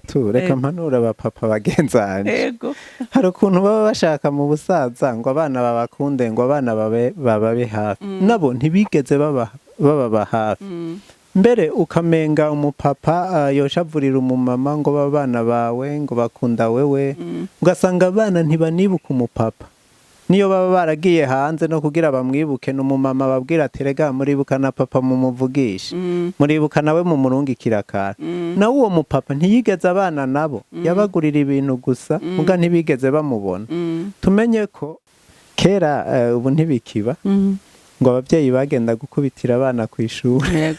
Tu reka mpanura abapapa bagenzanje. Hari ukuntu baba bashaka mu busaza ngo abana babakunde, ngo abana bababe hafi. Nabo ntibigeze bababa hafi. Mbere ukamenga umupapa yoshavurira umumama ngo abana bawe ngo bakunda wewe, ugasanga abana ntibanibuka umupapa. Niyo baba baragiye hanze no kugira bamwibuke, n'umumama babwira ati: "Rega muribuka na papa, mumuvugishe, muribuka nawe mumurungikira akantu." Nawe uwo mupapa ntiyigeze abana nabo, yabagurira ibintu gusa, muga ntibigeze bamubona. Tumenye ko kera, ubu ntibikiba, ngo ababyeyi bagenda gukubitira abana ku ishuri,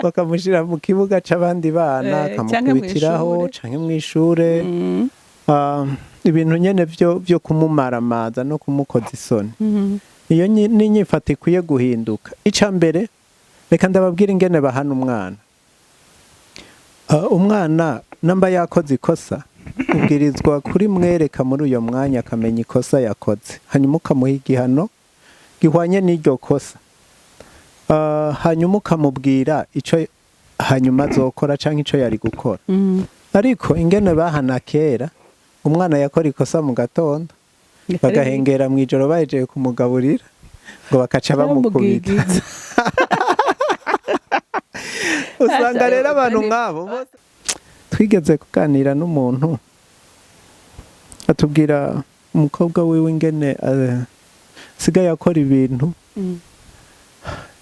bakamushyira mu kibuga c'abandi bana, Canke akamukubitiraho mw'ishure. Canke mw'ishure. Ibintu nyene vyo kumumaramaza no kumukoza isoni. Iyo ni inyifato ikwiye guhinduka. Ica mbere, reka ndababwira ingene bahana umwana. Umwana namba yakoze ikosa, ubwirizwa kurimwereka muri uyo mwanya, akamenya ikosa yakoze, hanyuma ukamuha igihano gihwanye n'iryo kosa. Hanyuma ukamubwira ico hanyuma azokora canke ico yari gukora. Ariko ingene bahana kera, umwana yakora ikosa mu gatondo, bagahengera mu ijoro bahejeje kumugaburira, ngo bakaca bamukubita. Bamugigiza. Usanga rero abantu nk'abo bose, twigeze kuganira n'umuntu atubwira umukobwa wiwe ingene asigaye akora ibintu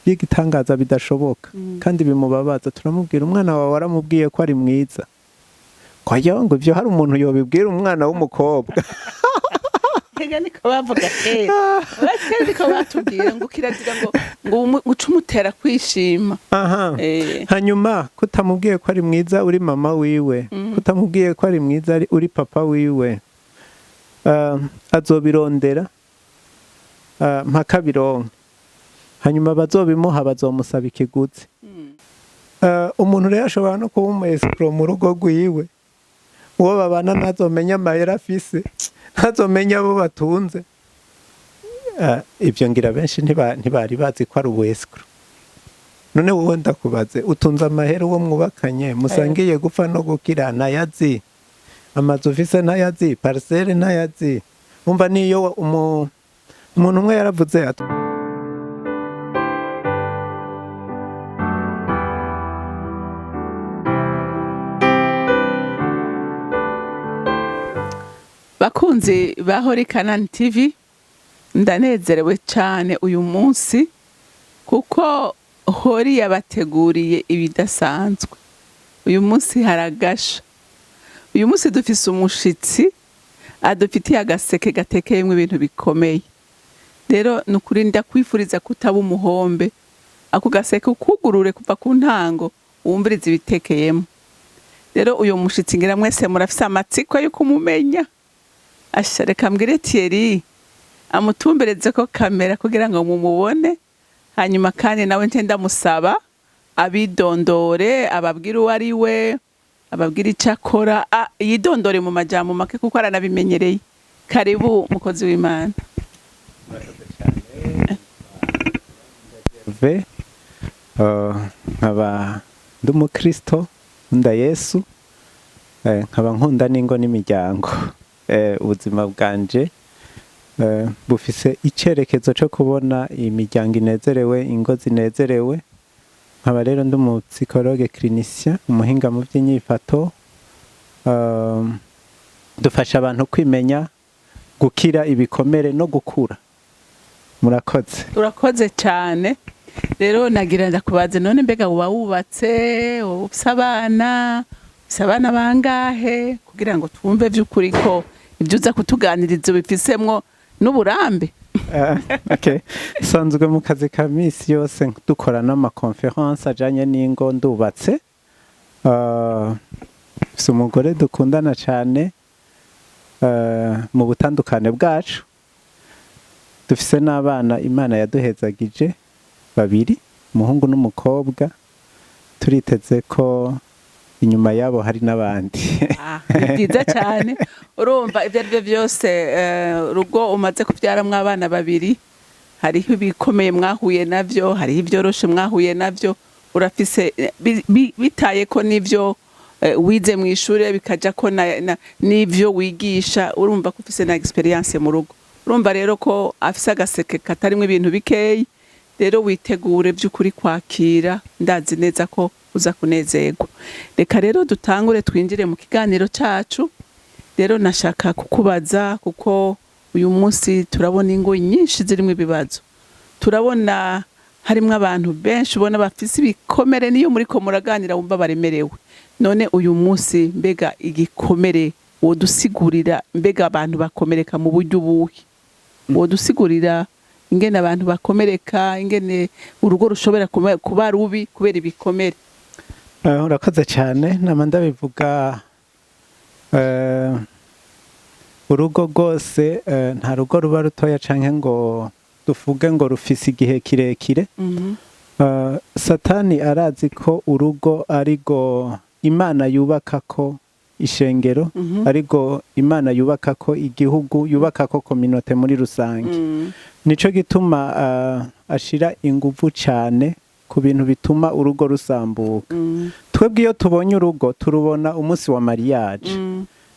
by'igitangaza bidashoboka kandi bimubabaza. Turamubwira: "Umwana wawe waramubwiye ko ari mwiza?" Ngo: "Ngo ibyo hari umuntu yobibwira umwana w'umukobwa?" Ega niko bavuga kera. Kera niko batubwira ngo kirazira ngo uce umutera kwishima. Hanyuma kutamubwiye ko ari mwiza uri mama wiwe, kutamubwiye ko ari mwiza uri papa wiwe, azobirondera mpaka bironke, hanyuma bazobimuha bazomusaba ikiguzi. Umuntu rero ashobora no kuba umu escroc mu rugo rwiwe, uwo babana ntazomenya amahera afise, ntazomenya abo batunze. Ibyo ngira benshi ntibari bazi ko ari ubu escroc. None wowe ndakubaze, utunze amahera, uwo mwubakanye musangiye gupfa no gukira ntayazi, amazu ufise ntayazi, parcelle ntayazi. Umva, niyo umuntu umwe yaravuze ati: Bakunzi ba Hori Kanani TV, ndanezerewe cyane uyu munsi kuko Hori yabateguriye ibidasanzwe. Uyu munsi haragasha. Uyu munsi dufise umushitsi adufitiye agaseke gatekeyemo ibintu bikomeye. Rero ni ukuri ndakwifuriza kutaba umuhombe, ako gaseke ukugurure kuva ku ntango, wumvirize ibitekeyemo. Rero uyu mushitsi ngira mwese murafise amatsiko yo kumumenya. Asha, reka mbwire Thierry amutumbereze ko kamera kugira ngo mumubone, hanyuma kandi nawe nte ndamusaba abidondore, ababwire uwo ari we, ababwire icyo akora, yidondore mu majambo make kuko aranabimenyereye. Karibu, mukozi w'Imana. V nkaba ndi umukristo, nkunda Yesu, nkaba nkunda n'ingo n'imiryango. Ubuzima bwanje bufise icerekezo co kubona imiryango inezerewe, ingo zinezerewe. Nkaba rero ndi umu psychologue clinicien, umuhinga mu by'inyifato. Dufasha abantu kwimenya, gukira ibikomere no gukura. Murakoze. Urakoze cyane. Rero nagira ndakubaze: none mbega uba wubatse, ufise abana, ufise abana bangahe, kugira ngo twumve vy'ukuri ko ibyo uza kutuganiriza bifisemwo n'uburambe? Okay. Sanzwe mu kazi ka misi yose dukora n'ama conférences ajanye n'ingo. Ndubatse, mfise umugore dukundana cane mu butandukane bwacu. Dufise n'abana Imana yaduhezagije babiri, umuhungu n'umukobwa. Turiteze ko inyuma yabo hari n'abandi. Ah, ni byiza cyane. Urumva, ibyo ari byo byose, urugo umaze kubyaramwo abana babiri, hariho ibikomeye mwahuye navyo, hariho ibyoroshe mwahuye navyo. Urafise bitaye ko n'ivyo. Wize mu ishure, bikaja ko n'ivyo wigisha. Urumva ko ufise na expérience mu rugo. Urumva rero ko afise agaseke katarimwo ibintu bikeyi. Rero witegure by'ukuri kwakira, ndazi neza ko uza kunezerwa. Reka rero dutangure, twinjire mu kiganiro cacu. Rero nashaka kukubaza, kuko uyu munsi turabona ingo nyinshi zirimo ibibazo, turabona harimwo abantu benshi ubona bafise ibikomere, niyo muriko muraganira wumva baremerewe. None uyu munsi mbega igikomere wodusigurira, mbega abantu bakomereka mu buryo ubuhe? Wodusigurira ingene abantu bakomereka, ingene urugo rushobora kuba rubi kubera ibikomere? Urakoze cyane. Nama ndabivuga, urugo rwose, nta rugo ruba rutoya canke ngo duvuge ngo rufise igihe kirekire. Satani arazi ko urugo arigo Imana yubaka ko ishengero, ariko Imana yubaka ko igihugu, yubaka ko communauté muri rusange. Nico gituma ashira inguvu cyane ku bintu bituma urugo rusambuka. Twebwe iyo tubonye urugo, turubona umunsi wa mariage.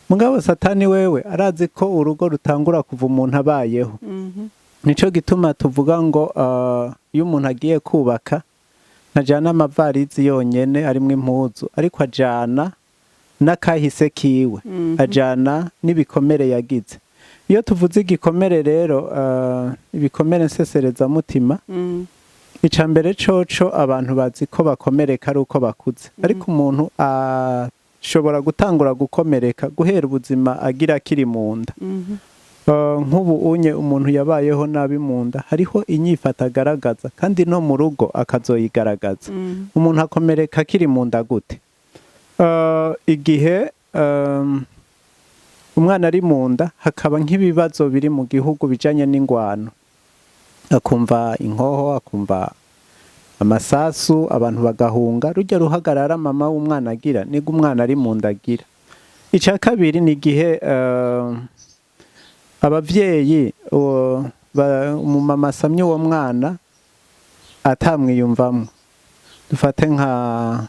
Mugabo Satani wewe arazi ko urugo rutangura kuva umuntu abayeho. Nico gituma tuvuga ngo iyo umuntu agiye kubaka, ntajana amavarizi yonyene arimwo impuzu, ariko ajana n'akahise kiwe, ajana n'ibikomere yagize. Iyo tuvuze igikomere rero, ibikomere nseserezamutima, ica mbere coco, abantu bazi ko bakomereka ari uko bakuze, ariko umuntu ashobora gutangura gukomereka guhera ubuzima agira akiri mu nda. Nk'ubu unye umuntu yabayeho nabi mu nda, hariho inyifato agaragaza, kandi no mu rugo akazoyigaragaza. Umuntu akomereka akiri mu nda gute? Igihe umwana ari mu nda, hakaba nk'ibibazo biri mu gihugu bijanye n'ingwano, akumva inkoho, akumva amasasu, abantu bagahunga, rujya ruhagarara mama w'umwana agira, nibwo umwana ari mu nda agira. Icya kabiri ni igihe abavyeyi, umumama asamye uwo mwana atamwiyumvamwo. Dufate nka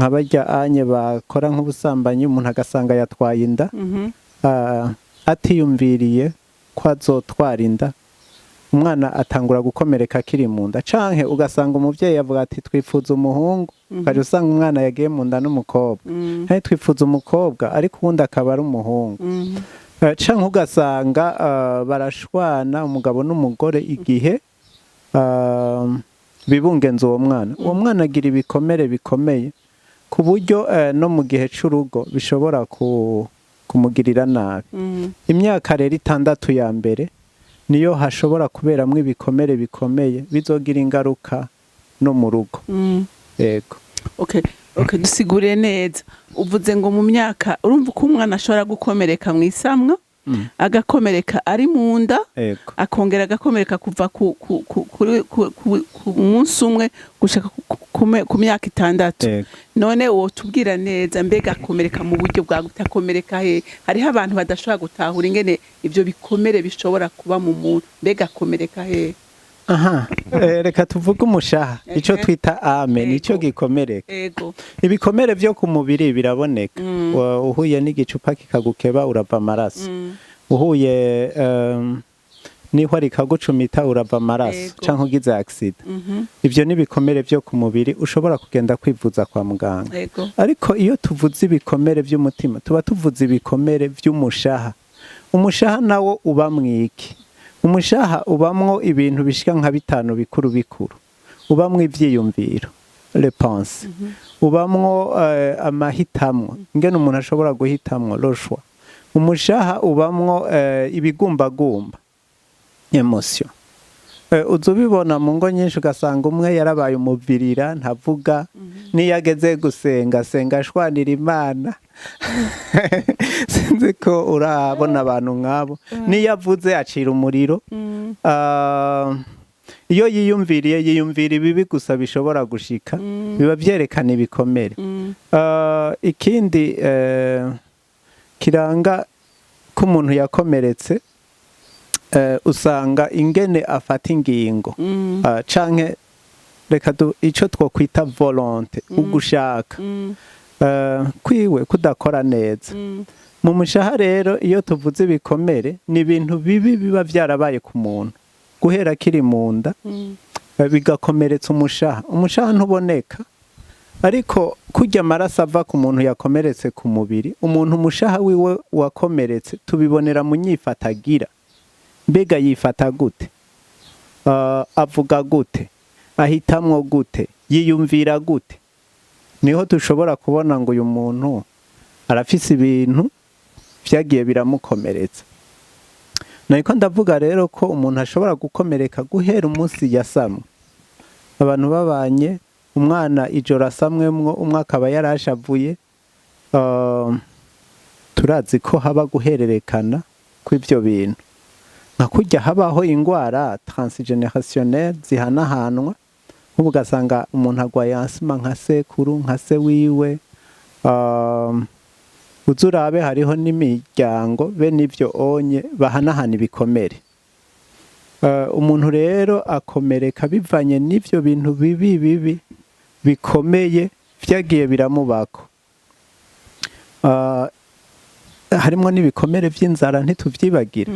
barya anye bakora nk'ubusambanyi, umuntu agasanga yatwaye inda atiyumviriye ko azotwara inda. Umwana atangura gukomereka akiri mu nda. Canke ugasanga umuvyeyi avuga ati: "Twifuza umuhungu", ukaja usanga umwana yagiye mu nda n'umukobwa. Kandi twifuza umukobwa, ariko uwundi akaba ari umuhungu. Canke ugasanga barashwana umugabo n'umugore igihe bibungenza uwo mwana. Uwo mwana agira ibikomere bikomeye, ku buryo no mu gihe c'urugo bishobora kumugirira nabi. Imyaka rero 6 ya mbere niyo hashobora kuberamwo ibikomere bikomeye bizogira ingaruka no mu rugo. Yego. Okay, dusiguriye neza. Uvuze ngo mu myaka, urumva ko umwana ashobora gukomereka mu isamwa, agakomereka ari mu nda, akongera agakomereka kuva ku munsi umwe gushika ku myaka 6. None wotubwira neza, mbega akomereka mu buryo bwa gute? Akomereka he? Hariho abantu badashobora gutahura ingene ivyo bikomere bishobora kuba mu muntu. Mbega akomereka he? Aha, reka tuvuge umushaha, ico twita âme, nico gikomereka. Ibikomere vyo ku mubiri biraboneka. Uhuye n'igicupa kikagukeba, urava amaraso. Uhuye n'ihwa rikagucumita, urava amaraso. Canke ugize accident. Ivyo ni ibikomere vyo ku mubiri ushobora kugenda kwivuza kwa muganga. Ariko iyo tuvuze ibikomere vy'umutima, tuba tuvuze ibikomere vy'umushaha. Umushaha nawo uba mwiki? Umushaha ubamwo ibintu bishika nka bitanu bikuru bikuru. Ubamwo ivyiyumviro, les pensées, ubamwo amahitamwo, ingene umuntu ashobora guhitamwo, le choix. Umushaha ubamwo ibigumbagumba, émotion. Uza ubibona mu ngo nyinshi, ugasanga umwe yarabaye umuvirira, ntavuga, niyo ageze gusenga, asenga ashwanira Imana. Sinzi ko urabona abantu nk'abo. Niyo avuze, acira umuriro. Ah, iyo yiyumviriye, yiyumvira ibibi gusa bishobora gushika. Biba byerekana ibikomere. Ah, ikindi kiranga ko umuntu yakomeretse, usanga ingene afata ingingo, canke reka ico twokwita volonté, ugushaka. Kwiwe kudakora neza mu mushaha. Rero iyo tuvuze ibikomere, ni ibintu bibi biba byarabaye ku muntu guhera akiri mu nda, bigakomeretsa umushaha. Umushaha ntuboneka, ariko kurya amaraso ava ku muntu yakomeretse ku mubiri, umuntu umushaha wiwe wakomeretse tubibonera mu nyifata agira. Mbega yifata gute? Avuga gute? Ahitamwo gute? Yiyumvira gute? Niho dushobora kubona ngo uyu muntu arafise ibintu vyagiye biramukomeretsa. Nariko ndavuga rero ko umuntu ashobora gukomereka guhera umunsi yasamwe. Abantu babanye, umwana ijoro asamwemwo, umwe akaba yarashavuye, turazi ko haba guhererekana kw'ivyo bintu, nka kurya habaho ingwara transgénérationnelle zihanahanwa. Nk'ubu ugasanga umuntu agwaye asima nka sekuru, nka se wiwe. Uze urabe, hariho n'imiryango be n'ivyo onye bahanahana ibikomere. Umuntu rero akomereka bivanye n'ivyo bintu bibi bibi bikomeye vyagiye biramubako. Harimwo n'ibikomere vy'inzara, ntituvyibagira.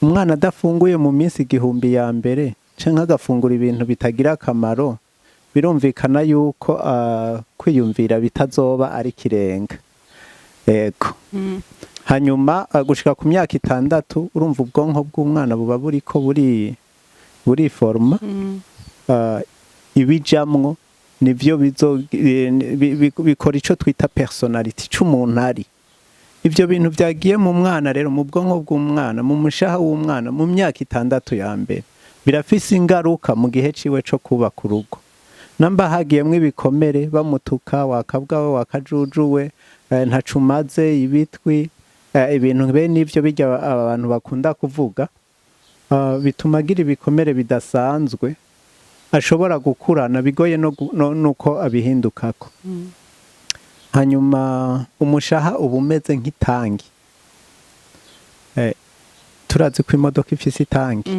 Umwana adafunguye mu minsi 1000 ya mbere, canke agafungura ibintu bitagira akamaro, birumvikana yuko kwiyumvira bitazoba ari kirenga. Ego. Hanyuma gushika ku myaka 6, urumva ubwonko bw'umwana buba buriko buriforma. Ibijamwo nivyo bizo bikora ico twita personnalité c'umuntu ari. Ivyo bintu vyagiye mu mwana rero, mu bwonko bw'umwana, mu mushaha w'umwana mu myaka 6 ya mbere, birafise ingaruka mu gihe ciwe co kubaka urugo. Namba hagiyemwo ibikomere, bamutuka wakabwa we, wakajujuwe, ntacumaze ibitwi, ibintu bene ivyo bijya abantu bakunda kuvuga, bituma agira ibikomere bidasanzwe ashobora gukurana, bigoye no nuko abihindukako. Hanyuma umushaha uba umeze nk'itangi. Turazi ko imodoka ifise itangi.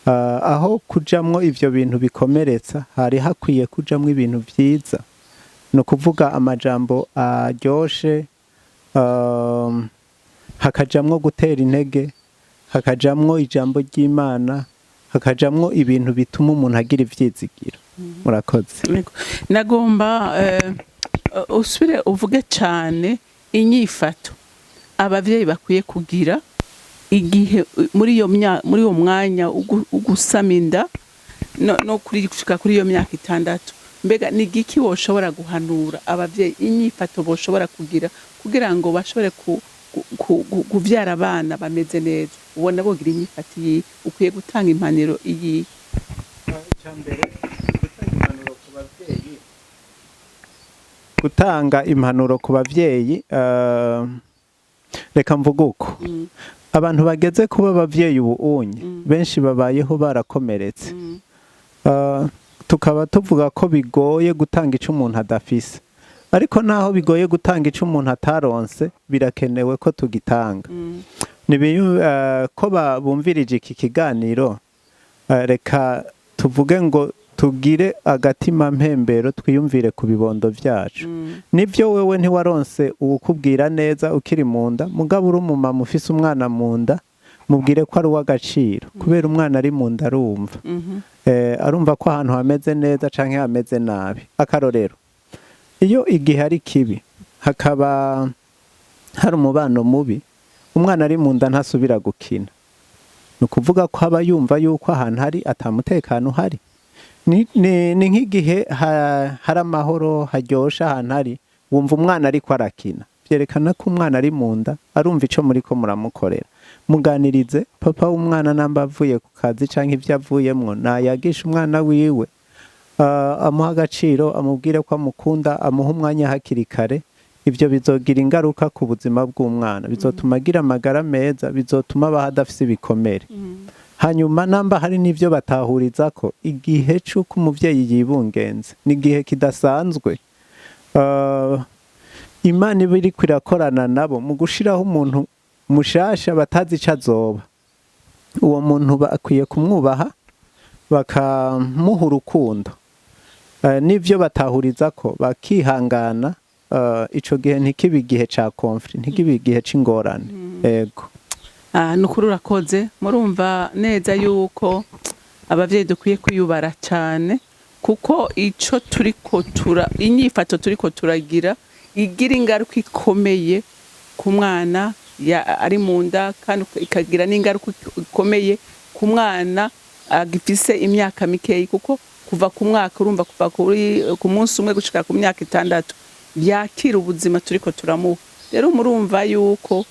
Aho kujamwo ivyo bintu bikomeretsa, hari hakwiye kujamwo ibintu vyiza, ni ukuvuga amajambo aryoshe, hakajamwo gutera intege, hakajamwo ijambo ry'Imana, hakajamwo ibintu bituma umuntu agira ivyizigiro. Murakoze. Yego. Nagomba usubire uvuge cyane inyifato abavyeyi bakwiye kugira igihe muri uwo mwanya ugusama inda no kuri gushika kuri iyo myaka 6. Mbega ni igiki woshobora guhanura abavyeyi, inyifato boshobora kugira kugira ngo bashobore kuvyara abana bameze neza? Ubona bogira inyifato iyi? Ukwiye gutanga impanuro iyi? Icyambere, gutanga impanuro ku bavyeyi, reka mvuge uko: abantu bageze kuba abavyeyi ubu unye, benshi babayeho barakomeretse. Tukaba tuvuga ko bigoye gutanga ico umuntu adafise, ariko naho bigoye gutanga ico umuntu ataronse, birakenewe ko tugitanga. Ko bumvirije iki kiganiro, reka tuvuge ngo tugire agatima mpembero, twiyumvire ku bibondo vyacu. Nivyo, wewe ntiwaronse uwukubwira neza ukiri mu nda, mugabo uri umumama ufise umwana mu nda, mubwire ko ari uw'agaciro, kubera umwana ari mu nda arumva. Arumva ko ahantu hameze neza canke hameze nabi. Akarorero, iyo igihe ari kibi, hakaba hari umubano mubi, umwana ari mu nda ntasubira gukina. Ni ukuvuga ko aba yumva yuko ahantu hari atamutekano uhari. Ni nk'igihe hari amahoro, haryoshe ahantu hari, wumva umwana ariko arakina. Vyerekana ko umwana ari mu nda arumva ico muriko muramukorera. Muganirize papa w'umwana, namba avuye ku kazi canke ivyo avuyemwo, nayagisha umwana wiwe, amuha agaciro, amubwire ko amukunda, amuha umwanya hakiri kare. Ivyo bizogira ingaruka ku buzima bw'umwana, bizotuma agira amagara meza, bizotuma abaho adafise ibikomere. Hanyuma namba hari n'ivyo batahuriza ko igihe c'uko umuvyeyi yibungenze ni igihe kidasanzwe, Imana iba iriko irakorana nabo mu gushiraho umuntu mushasha batazi ico azoba. Uwo muntu bakwiye kumwubaha, bakamuha urukundo, n'ivyo batahuriza ko bakihangana. ico gihe ntikibe igihe ca conflit, ntikibe igihe c'ingorane. Ego. Ah, ni ukuri urakoze. Murumva neza yuko abavyeyi dukwiye kwiyubara cyane, kuko ico turiko tura inyifato turiko turagira igira ingaruka ikomeye ku mwana ari mu nda, kandi ikagira n'ingaruka ikomeye ku mwana agifise imyaka mikeyi, kuko kuva ku mwaka, urumva, kuva ku munsi umwe gushika ku myaka 6 yakira ubuzima turiko turamuha. Rero murumva yuko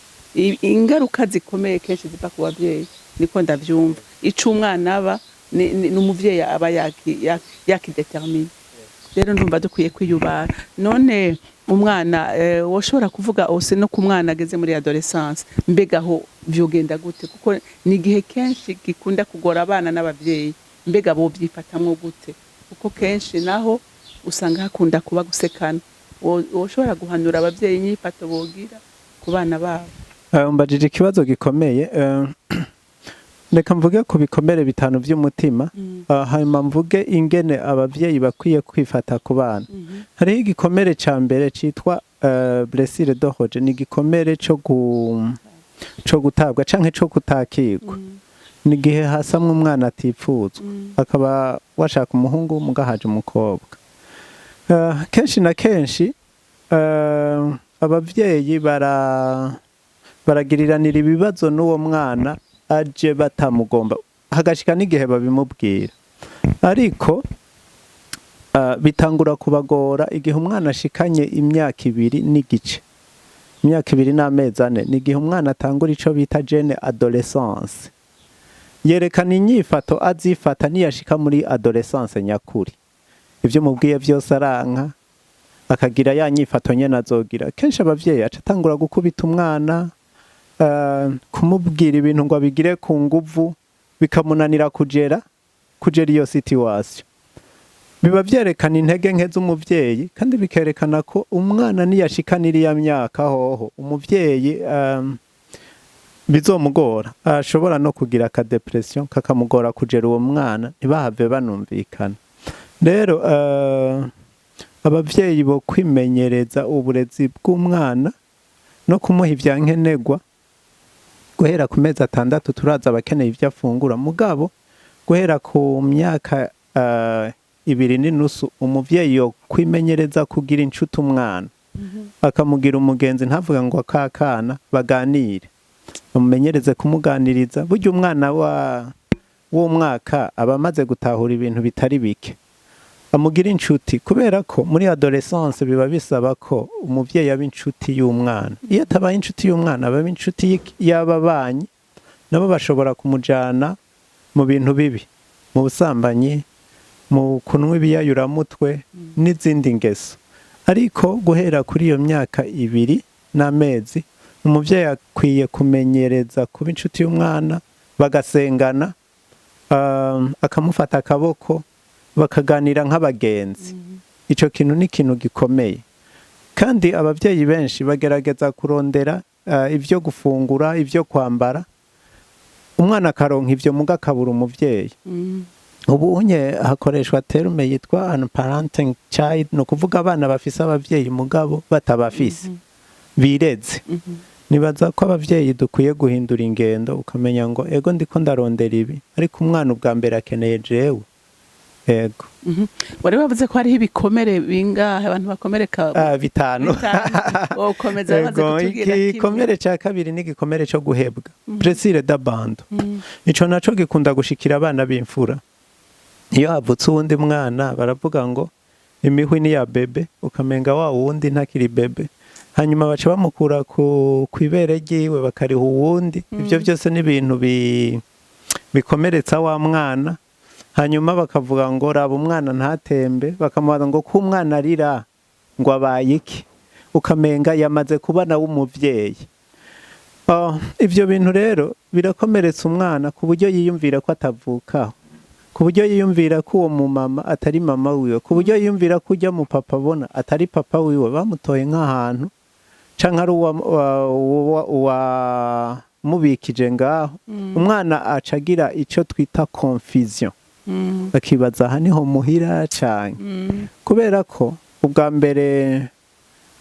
ingaruka zikomeye kenshi ziva ku bavyeyi, niko ndavyumva. Ico umwana aba ni umuvyeyi aba yakidetermine. Rero ndumva dukwiye kwiyubara. None umwana, woshobora kuvuga ose no ku mwana ageze muri adolescence, mbega aho vyogenda gute? Kuko ni igihe kenshi gikunda kugora abana n'abavyeyi. Mbega bovyifatamwo gute? Kuko kenshi naho usanga hakunda kuba gusekana. Woshobora guhanura abavyeyi inyifato bogira ku bana babo? Umbajije ikibazo gikomeye. Reka mvuge ku bikomere bitanu vy'umutima, hanyuma mvuge ingene abavyeyi bakwiye kwifata ku bana. Hariho igikomere ca mbere citwa blessure de rejet, ni igikomere co gutabwa canke co kutakirwa. Ni igihe hasamwe umwana atipfuzwa, akaba washaka umuhungu mugahaje umukobwa. Kenshi na kenshi abavyeyi baragiriranira ibibazo n'uwo mwana aje batamugomba, hagashika n'igihe babimubwira. Ariko bitangura kubagora igihe umwana ashikanye imyaka 2 n'igice, imyaka 2 n'amezi 4. Ni igihe umwana atangura ico bita jeune adolescence, yerekana inyifato azifata niyashika muri adolescence nyakuri. Ibyo mubwiye byose aranka, akagira ya nyifato nyene azogira. Kenshi abavyeyi aca atangura gukubita umwana, kumubwira ibintu ngo abigire ku nguvu, bikamunanira kugera iyo situation. Biba vyerekana intege nke z'umuvyeyi, kandi bikerekana ko umwana niyashikana iriya myaka hoho umuvyeyi bizomugora, ashobora no kugira aka dépression kakamugora kugera uwo mwana, ntibahave banumvikana. Rero abavyeyi bo kwimenyereza uburezi bw'umwana no kumuha ivyankenerwa guhera ku mezi 6. Turaza abakeneye ivyo afungura, mugabo guhera ku myaka 2 n'inusu umuvyeyi yo kwimenyereza kugira inshuti umwana, akamugira umugenzi, ntavuga ngo akakana, baganire, bamumenyereze kumuganiriza. Burya umwana wa w'umwaka aba amaze gutahura ibintu bitari bike. Amugira inshuti, kubera ko muri adolescence biba bisaba ko umuvyeyi aba inshuti y'umwana. Iyo atabaye inshuti y'umwana, aba inshuti y'ababanyi, nabo bashobora kumujana mu bintu bibi, mu busambanyi, mu kunywa ibiyayuramutwe n'izindi ngeso. Ariko guhera kuri iyo myaka 2 n'amezi, umuvyeyi akwiye kumenyereza kuba inshuti y'umwana, bagasengana, akamufata akaboko, bakaganira nk'abagenzi. Ico kintu ni ikintu gikomeye. Kandi abavyeyi benshi bagerageza kurondera ivyo gufungura, ivyo kwambara, umwana akaronka ivyo muga akabura umuvyeyi. Ubu unye hakoreshwa terme yitwa unparenting child, ni ukuvuga abana bafise abavyeyi mugabo batabafise, bireze. Nibaza ko abavyeyi dukwiye guhindura ingendo, ukamenya ngo ego, ndiko ndarondera ibi, ariko umwana ubwa mbere akeneye jewe. Ego. Wari wavuze ko hariho ibikomere bingahe abantu bakomereka? Ah, bitanu. Bitanu. Wokomeza wamaze Ego, kutubwira kimwe. Igikomere ca kabiri ni igikomere co guhebwa, blessure d'abandon. Ico naco gikunda gushikira abana b'imfura. Iyo havutse uwundi mwana, baravuga ngo imihwi ni ya bébé, ukamenga wa wundi ntakiri bébé, hanyuma baca bamukura ku kwibere ryiwe bakariha uwundi. Ivyo byose ni ibintu bikomeretsa wa mwana. Hanyuma bakavuga ngo raba umwana ntatembe, bakamubaza ngo ko umwana arira ngo abaye iki, ukamenga yamaze kuba nawe umuvyeyi. Ah, ivyo bintu rero birakomeretsa umwana ku buryo yiyumvira ko atavukaho, ku buryo yiyumvira ko uwo mumama atari mama wiwe, ku buryo yiyumvira ko ujya mu papa abona atari papa wiwe, bamutoye nk'ahantu canke ari uwamubikije ngaho. Umwana aca agira ico twita confusion, akibaza aha niho muhira canke, kubera ko ubwa mbere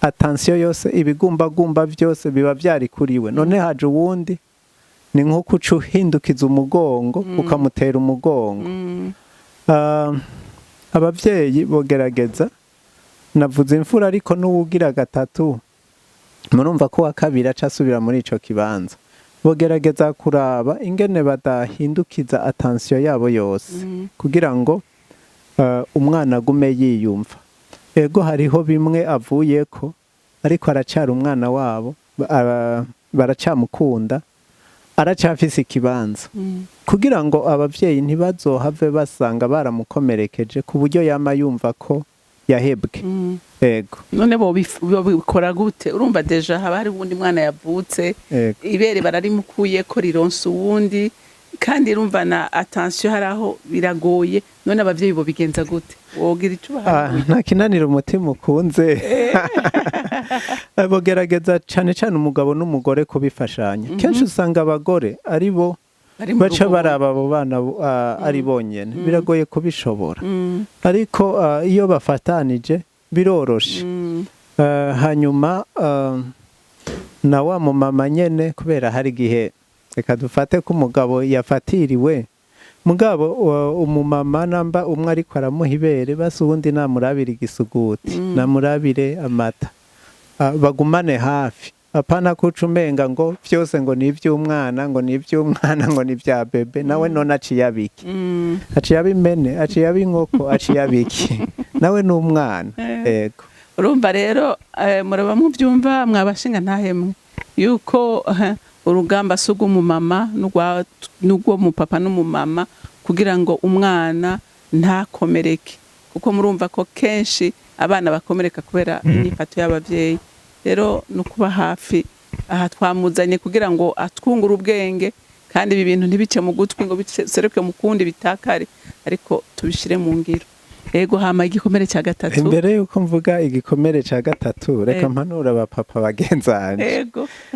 Attention yose, ibigumbagumba byose biba byari kuri we. None haje uwundi, ni nko kuca uhindukiza umugongo, ukamutera umugongo. Abavyeyi bogerageza, navuze imfura, ariko n'uwugira gatatu murumva ko uwa kabiri aca asubira muri ico kibanza. Bogerageza kuraba ingene badahindukiza attention yabo yose kugira ngo umwana agume yiyumva. Ego, hariho bimwe avuyeko, ariko aracara umwana wabo, baracamukunda, aracafise ikibanza, kugira ngo abavyeyi ntibazohave basanga baramukomerekeje ku buryo yama yumva ko yahebwe. Ego. None bobikora gute? Urumva déjà haba hari uwundi mwana yavutse, ibere bararimukuye ko rironsa uwundi, kandi urumva na attention hari aho biragoye. None abavyeyi bobigenza gute? Wogira ico ubahanuye? Nta kinanira umutima ukunze. Bogerageza cane cane umugabo n'umugore kubifashanya. Kenshi usanga abagore ari bo bari mu baca rugo. Baraba abo bana ari bonyene, biragoye kubishobora, ariko iyo bafatanije biroroshe. Hanyuma na wa mumama nyene, kubera hari igihe, reka dufate ko umugabo yafatiriwe, mugabo umumama namba umwe ariko aramuha ibere, basi uwundi namurabire igisuguti, namurabire amata. Bagumane hafi, apana kuca umenga ngo vyose ngo ni ivy'umwana, ngo ni ivy'umwana, ngo ni ibya bébé nawe. None aciye abiki? Aciye aba impene, aciye aba inkoko, aciye abiki? Nawe ni umwana. Ego. Urumva rero, muraba muvyumva mwabashinga ntahemwe yuko urugamba si urw'umumama n'urwo mupapa n'umumama kugira ngo umwana ntakomereke, kuko murumva ko kenshi abana bakomereka kubera inyifato y'abavyeyi. Rero ni ukuba hafi. Aha twamuzanye kugira ngo atwungure ubwenge, kandi ibi bintu ntibice mu gutwi ngo biseruke mu kundi bitakare, ariko tubishire mu ngiro. Ego, hama igikomere cya gatatu? Imbere yuko mvuga igikomere ca gatatu, reka mpanura abapapa bagenzanje.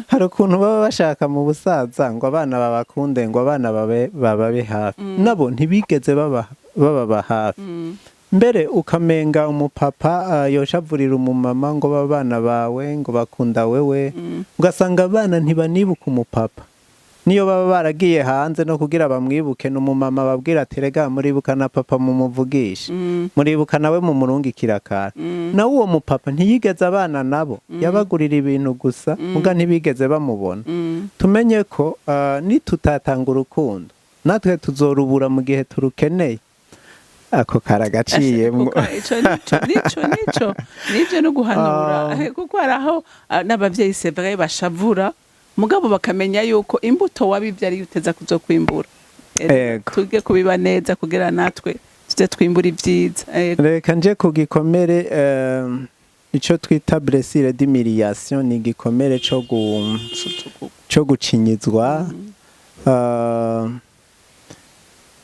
Hari ukuntu baba bashaka mu busaza ngo abana babakunde, ngo abana bababe hafi. Nabo ntibigeze bababa hafi. Mbere ukamenga umupapa yoshavurira umumama ngo abana bawe ngo bakunda wewe, ugasanga abana ntibanibuka umupapa. Niyo baba baragiye hanze no kugira bamwibuke, n'umumama babwira ati: "Rega muribuka na papa, mumuvugishe, muribuka nawe, mumurungikira akantu." Nawe uwo mupapa ntiyigeze abana nabo, yabagurira ibintu gusa, muga ntibigeze bamubona. Tumenye ko nitutatanga urukundo, natwe tuzorubura mu gihe turukeneye. Ako karagaciyemwo. Kuko ico nico nivyo no guhanura, kuko hari aho n'abavyeyi, c'est vrai, bashavura, mugabo bakamenya yuko imbuto wabivye ariyo uteza kuzokwimbura. Tuge kubiba neza kugira natwe tuze twimbura ivyiza. Ego. Reka nje ku gikomere ico twita blessure d'humiliation. Ni igikomere co gucinyizwa.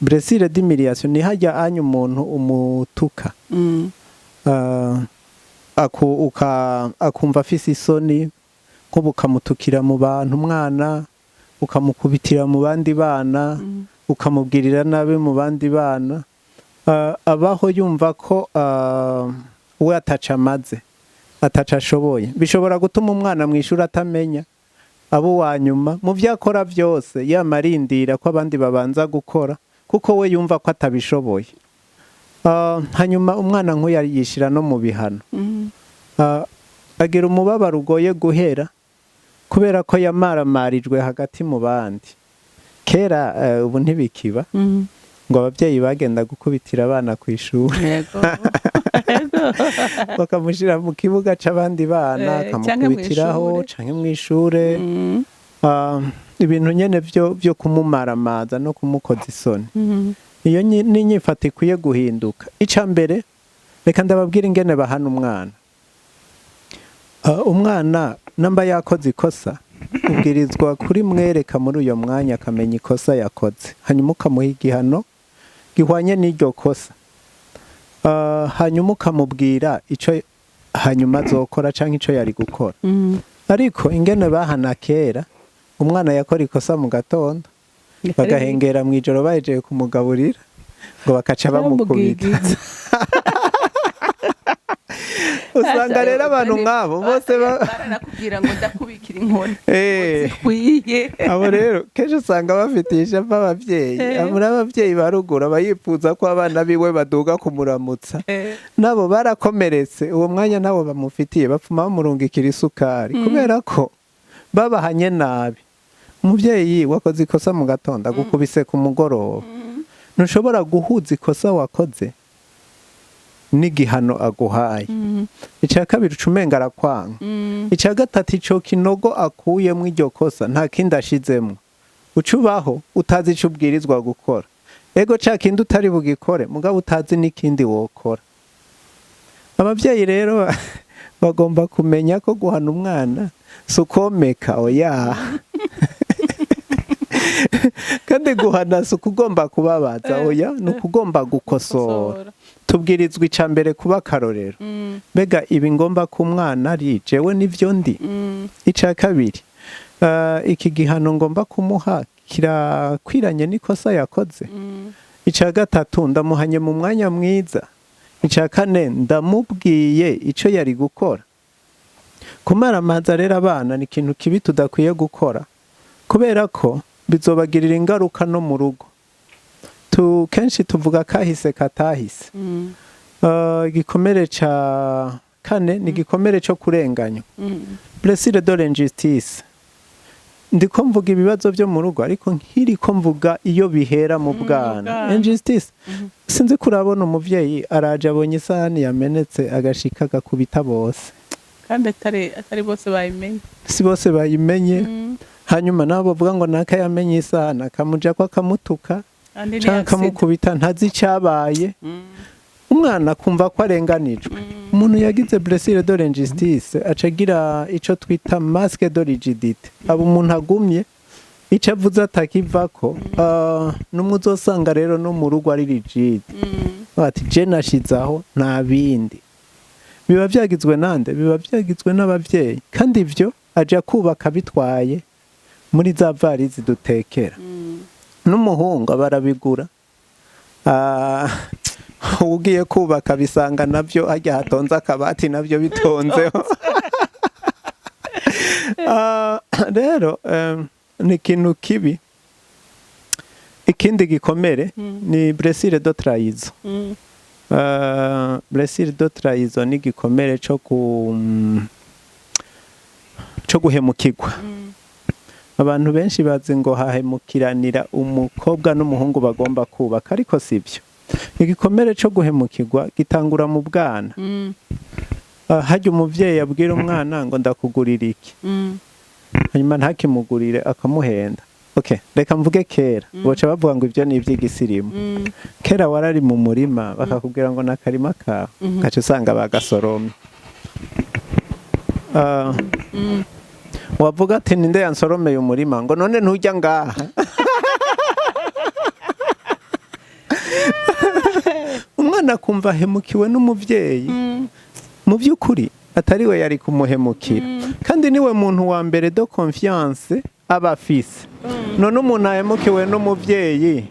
Blessure d'humiliation ni hajya anya umuntu umutuka, akumva afise isoni, nk'ubu ukamutukira mu bantu umwana, ukamukubitira mu bandi bana, ukamubwirira nabi mu bandi bana. Abaho yumva ko we ataca amaze, ataca ashoboye. Bishobora gutuma umwana mu ishuri atamenya, abo uwa nyuma mu byo akora byose, yama arindira ko abandi babanza gukora kuko we yumva ko atabishoboye. Hanyuma umwana nk'uyu yishira no mu bihano. Agira umubabaro ugoye guhera kubera ko yamaramarijwe hagati mu bandi. Kera, ubu ntibikiba, ngo ababyeyi bagenda gukubitira abana ku ishuri, Yego. Yego. bakamushyira mu kibuga c'abandi bana, Canke akamukubitiraho, mw'ishure. Canke mw'ishure. Ibintu nyene vyo kumumaramaza no kumukoza isoni. Iyo ni inyifato ikwiye guhinduka. Ica mbere, reka ndababwira ingene bahana umwana. Umwana namba yakoze ikosa, ubwirizwa kurimwereka muri uyo mwanya, akamenya ikosa yakoze, hanyuma ukamuha igihano gihwanye n'iryo kosa. Hanyuma ukamubwira ico hanyuma azokora canke ico yari gukora. Ariko ingene bahana kera, umwana yakora ikosa mu gatondo, bagahengera mw'ijoro bahejeje kumugaburira, ngo bakaca bamukubita. Bamugigiza. Usanga rero abantu nk'abo bose Baranakubwira ngo ndakubikira inkoni zikwiye. Abo rero kenshi usanga bafitiye ishavu abavyeyi. Muri abavyeyi ba ruguru aba yifuza ko abana biwe baduga kumuramutsa. Nabo barakomeretse, uwo mwanya nabo bamufitiye, bapfuma bamurungikira isukari kubera ko babahanye nabi. Umuvyeyi wakoze ikosa mu gatondo, agukubise ku mugoroba, ntushobora guhuza ikosa wakoze n'igihano aguhaye. Icya kabiri, uca umenga arakwanga. Icya gatatu, ico kinogo akuyemwo iryo kosa nta kindi ashizemwo, uca ubaho utazi ico ubwirizwa gukora. Ego, ca kindi utari bugikore, mugabo utazi n'ikindi wokora. Abavyeyi rero bagomba kumenya ko guhana umwana si ukomeka, oya. Kandi guhana si ukugomba kubabaza, oya, ni ukugomba gukosora. Tubwirizwa ica mbere kuba akarorero. Mbega ibi ngomba ko umwana ari jewe nivyo ndi? Ica kabiri, iki gihano ngomba kumuha kirakwiranye n'ikosa yakoze? Ica gatatu, ndamuhanye mu mwanya mwiza? Ica kane, ndamubwiye ico yari gukora? Kumaramaza rero abana ni ikintu kibi tudakwiye gukora, kubera ko bizobagirira ingaruka no mu rugo. Kenshi tuvuga kahise katahise. Igikomere ca kane ni igikomere co kurenganywa, blessure de l'injustice. Ndiko mvuga ibibazo byo mu rugo, ariko nkiriko mvuga iyo bihera mu bwana. Bwana. Injustice. Sinzi kurabona umuvyeyi araje, abonye isahani yamenetse, agashika agakubita bose. Kandi atari bose bayimenye. Si bose bayimenye. Hanyuma nabo bavuga ngo naka yamenye isahani, akamuja ko akamutuka kandi ni canke accident. akamukubita, ntazi icabaye. Umwana akumva ko arenganijwe. Umuntu yagize blessure de l'injustice aca agira ico twita masque de rigidité, aba umuntu agumye, ico avuze atakivako. Numwe uzosanga rero no mu rugo ari rigide, bati je nashize aho, nta bindi. Biba vyagizwe nande? Biba vyagizwe n'abavyeyi. Kandi ivyo aja kubaka bitwaye muri za varizi dutekera. N'umuhungu aba arabigura. Ugiye kubaka bisanga navyo harya hatonze akabati, navyo bitonzeho. Rero ni ikintu kibi. Ikindi gikomere ni blessure de trahison. Blessure de trahison ni igikomere co guhemukirwa. Abantu benshi bazi ngo hahemukiranira umukobwa n'umuhungu bagomba kubaka, ariko sibyo. Igikomere co guhemukirwa gitangura mu bwana. Harya umuvyeyi abwira umwana ngo ndakugurira iki, hanyuma ntakimugurire, akamuhenda. Okay, reka mvuge kera, boca bavuga ngo ibyo ni iby'igisirimu. Kera warari mu murima, bakakubwira ngo nakarima kawe, ugaca usanga bagasoromye. Wavuga ati ninde yansoromeye umurima? Ngo none ntujya ngaha. Umwana akumva ahemukiwe n'umuvyeyi, mu by'ukuri atari we yari kumuhemukira, kandi niwe muntu wa mbere de confiance aba afise. None umuntu ahemukiwe n'umuvyeyi,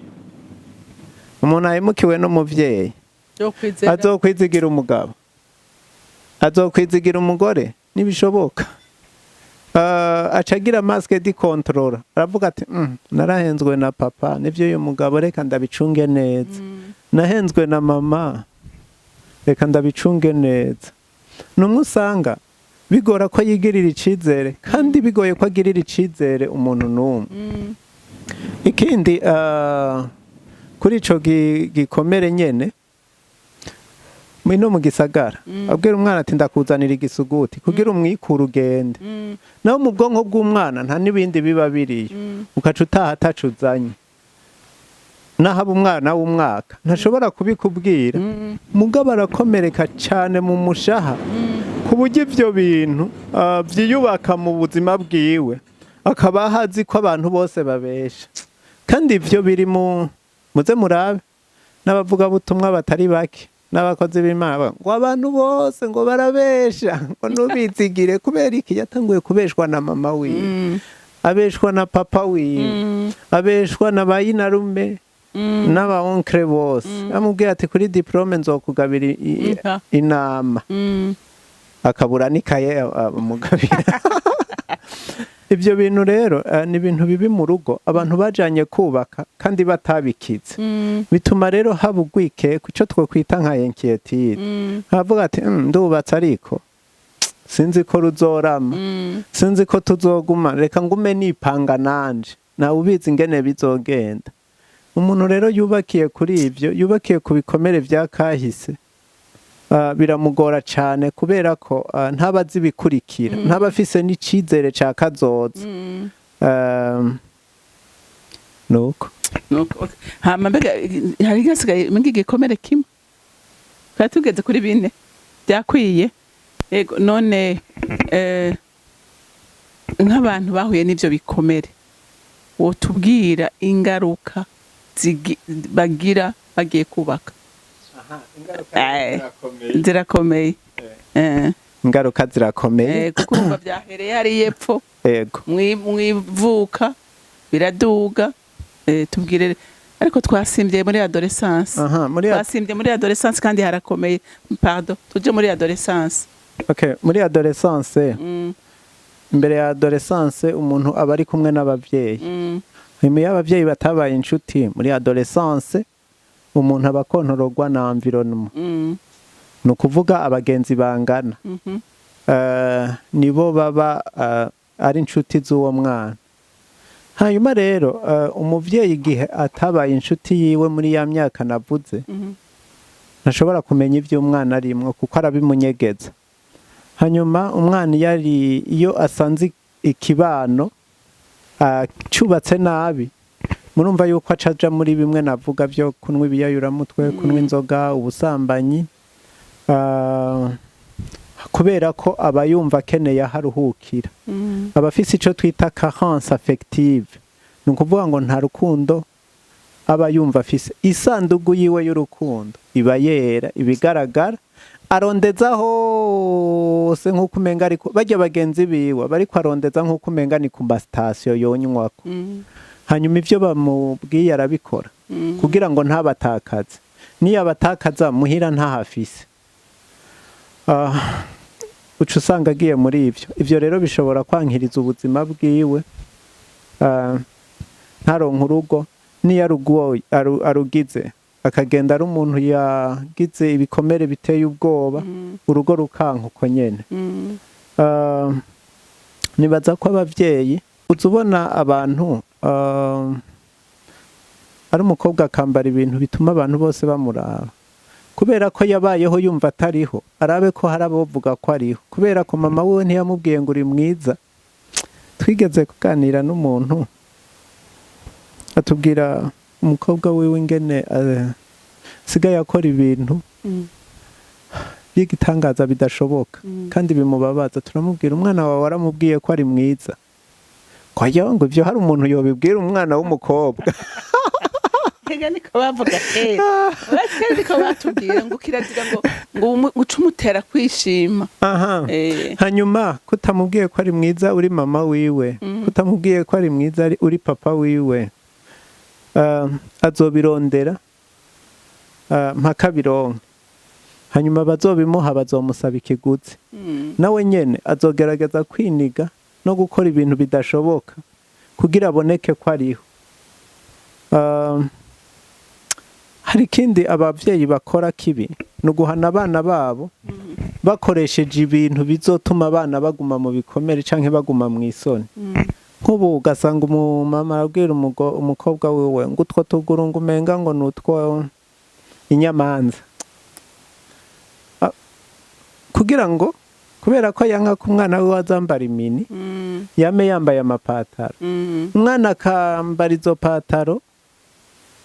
umuntu ahemukiwe n'umuvyeyi yo kwizera azokwizigira umugabo, azokwizigira umugore? Ntibishoboka. Aca agira masque de contrôle, aravuga ati narahenzwe na papa, nivyo uyu mugabo reka ndabicunge neza, nahenzwe na mama, reka ndabicunge neza." Numwe usanga bigora ko yigirira icizere, kandi bigoye ko agirira icizere umuntu n'umwe. Ikindi, kuri ico gikomere nyene, no mu gisagara abwira umwana ati ndakuzanira igisuguti kugira umwikure ugende. Naho mu bwonko bw'umwana nta n'ibindi biba biriyo, ukaca utaha ataco uzanye. Naho aba umwana w'umwaka ntashobora kubikubwira, mugabo arakomereka cyane mu mushaha, ku buryo ibyo bintu vyiyubaka mu buzima bwiwe, akaba azi ko abantu bose babesha. Kandi ivyo biri mu muze murabe n'abavugabutumwa batari bake n'abakozi b'Imana bavuga ngo abantu bose ngo barabesha, ngo ntubizigire. Kubera iki? Yatanguye kubeshwa na mama wiwe, abeshwa na papa wiwe, abeshwa na ba yinarume n'aba oncle bose. Amubwira ati kuri diplôme nzokugabira Inka. inama. Akabura n'ikaye amugabira. Ibyo bintu rero ni ibintu bibi mu rugo abantu bajanye kubaka kandi batabikize. Bituma rero haba urwikekwe, icyo twokwita nka inquiétude. Nkavuga ati: Ndubatse ariko sinzi ko ruzorama, sinzi ko tuzoguma, reka ngume nipanga nanje, nawe ubizi ingene bizogenda." Umuntu rero yubakiye kuri ibyo, yubakiye ku bikomere vya kahise, biramugora cyane kubera ko ntaba azi ibikurikira, ntaba afise n'icizere ca kazoza. Nuko. Nuko, okay. Hama mbega hari hasigaye mbega igikomere kimwe, twari tugeze kuri bine byakwiye. Yego, none nk'abantu bahuye n'ivyo bikomere, wotubwira ingaruka bagira bagiye kubaka? Zirakomeye. Ingaruka zirakomeye. Kuko urumva byahereye hariya epfo mwivuka biraduga. Tubwire, ariko twasimvye muri adolescence. Aha, muri Twasimvye muri adolescence kandi harakomeye. Pardon, tuje muri adolescence. Okay, muri adolescence, imbere ya adolescence umuntu aba ari kumwe n'abavyeyi. Hanyuma iyo abavyeyi batabaye inshuti muri adolescence, umuntu aba akontororwa na environnement, ni ukuvuga abagenzi bangana. Nibo baba ari inshuti z'uwo mwana. Hanyuma rero umuvyeyi igihe atabaye inshuti yiwe muri ya myaka navuze, ntashobora kumenya ibyo umwana arimwo kuko arabimunyegeza. Hanyuma umwana iyo asanze ikibano cubatse nabi, murumva yuko acaja muri bimwe navuga byo kunywa ibiyayuramutwe, kunywa inzoga, ubusambanyi, kubera ko aba yumva akeneye aho aruhukira. Aba afise ico twita carence affective, ni ukuvuga ngo nta rukundo aba yumva afise. Isandugu yiwe y'urukundo iba yera, ibigaragara arondeza hose nk'uko umenga, ariko barya bagenzi biwe bariko arondeza nk'uko umenga ni ku masitasiyo yonywako. Hanyuma ivyo bamubwiye arabikora kugira ngo ntabatakaze. Niyo abatakaza muhira ntahafise. Uca usanga agiye muri ivyo. Ivyo rero bishobora kwankiriza ubuzima bwiwe, ntaronke urugo. Niyo arugize akagenda ari umuntu yagize ibikomere biteye ubwoba, urugo rukanka uko nyene. Nibaza ko abavyeyi, uza ubona abantu ari umukobwa akambara ibintu bituma abantu bose bamuraba kubera ko yabayeho yumva atariho, arabe ko hari abovuga ko ariho, kubera ko mama wiwe ntiyamubwiye ngo uri mwiza. Twigeze kuganira n'umuntu atubwira umukobwa wiwe ingene asigaye akora ibintu by'igitangaza bidashoboka kandi bimubabaza. Turamubwira: "Umwana wawe waramubwiye ko ari mwiza?" Ngo ngo ibyo hari umuntu yobibwira umwana w'umukobwa? Ega niko bavuga kera. Kera niko batubwira ngo kirazira ngo uce umutera kwishima. Hanyuma kutamubwiye ko ari mwiza uri mama wiwe, kutamubwiye ko ari mwiza uri papa wiwe, azobirondera mpaka bironke. Hanyuma bazobimuha bazomusaba ikiguzi. Nawe nyene azogerageza kwiniga no gukora ibintu bidashoboka kugira aboneke ko ariho. Hari ikindi abavyeyi bakora kibi, ni uguhana abana babo bakoresheje ibintu bizotuma abana baguma mu bikomere canke baguma mu isoni. Nk'ubu ugasanga umumama arabwira umukobwa wiwe ngo utwo tuguru ngo umenga ngo ni utwo inyamanza, kugira ngo kubera ko yanka ko umwana wiwe azambara imini, yame yambaye amapataro. Umwana akambara izo pataro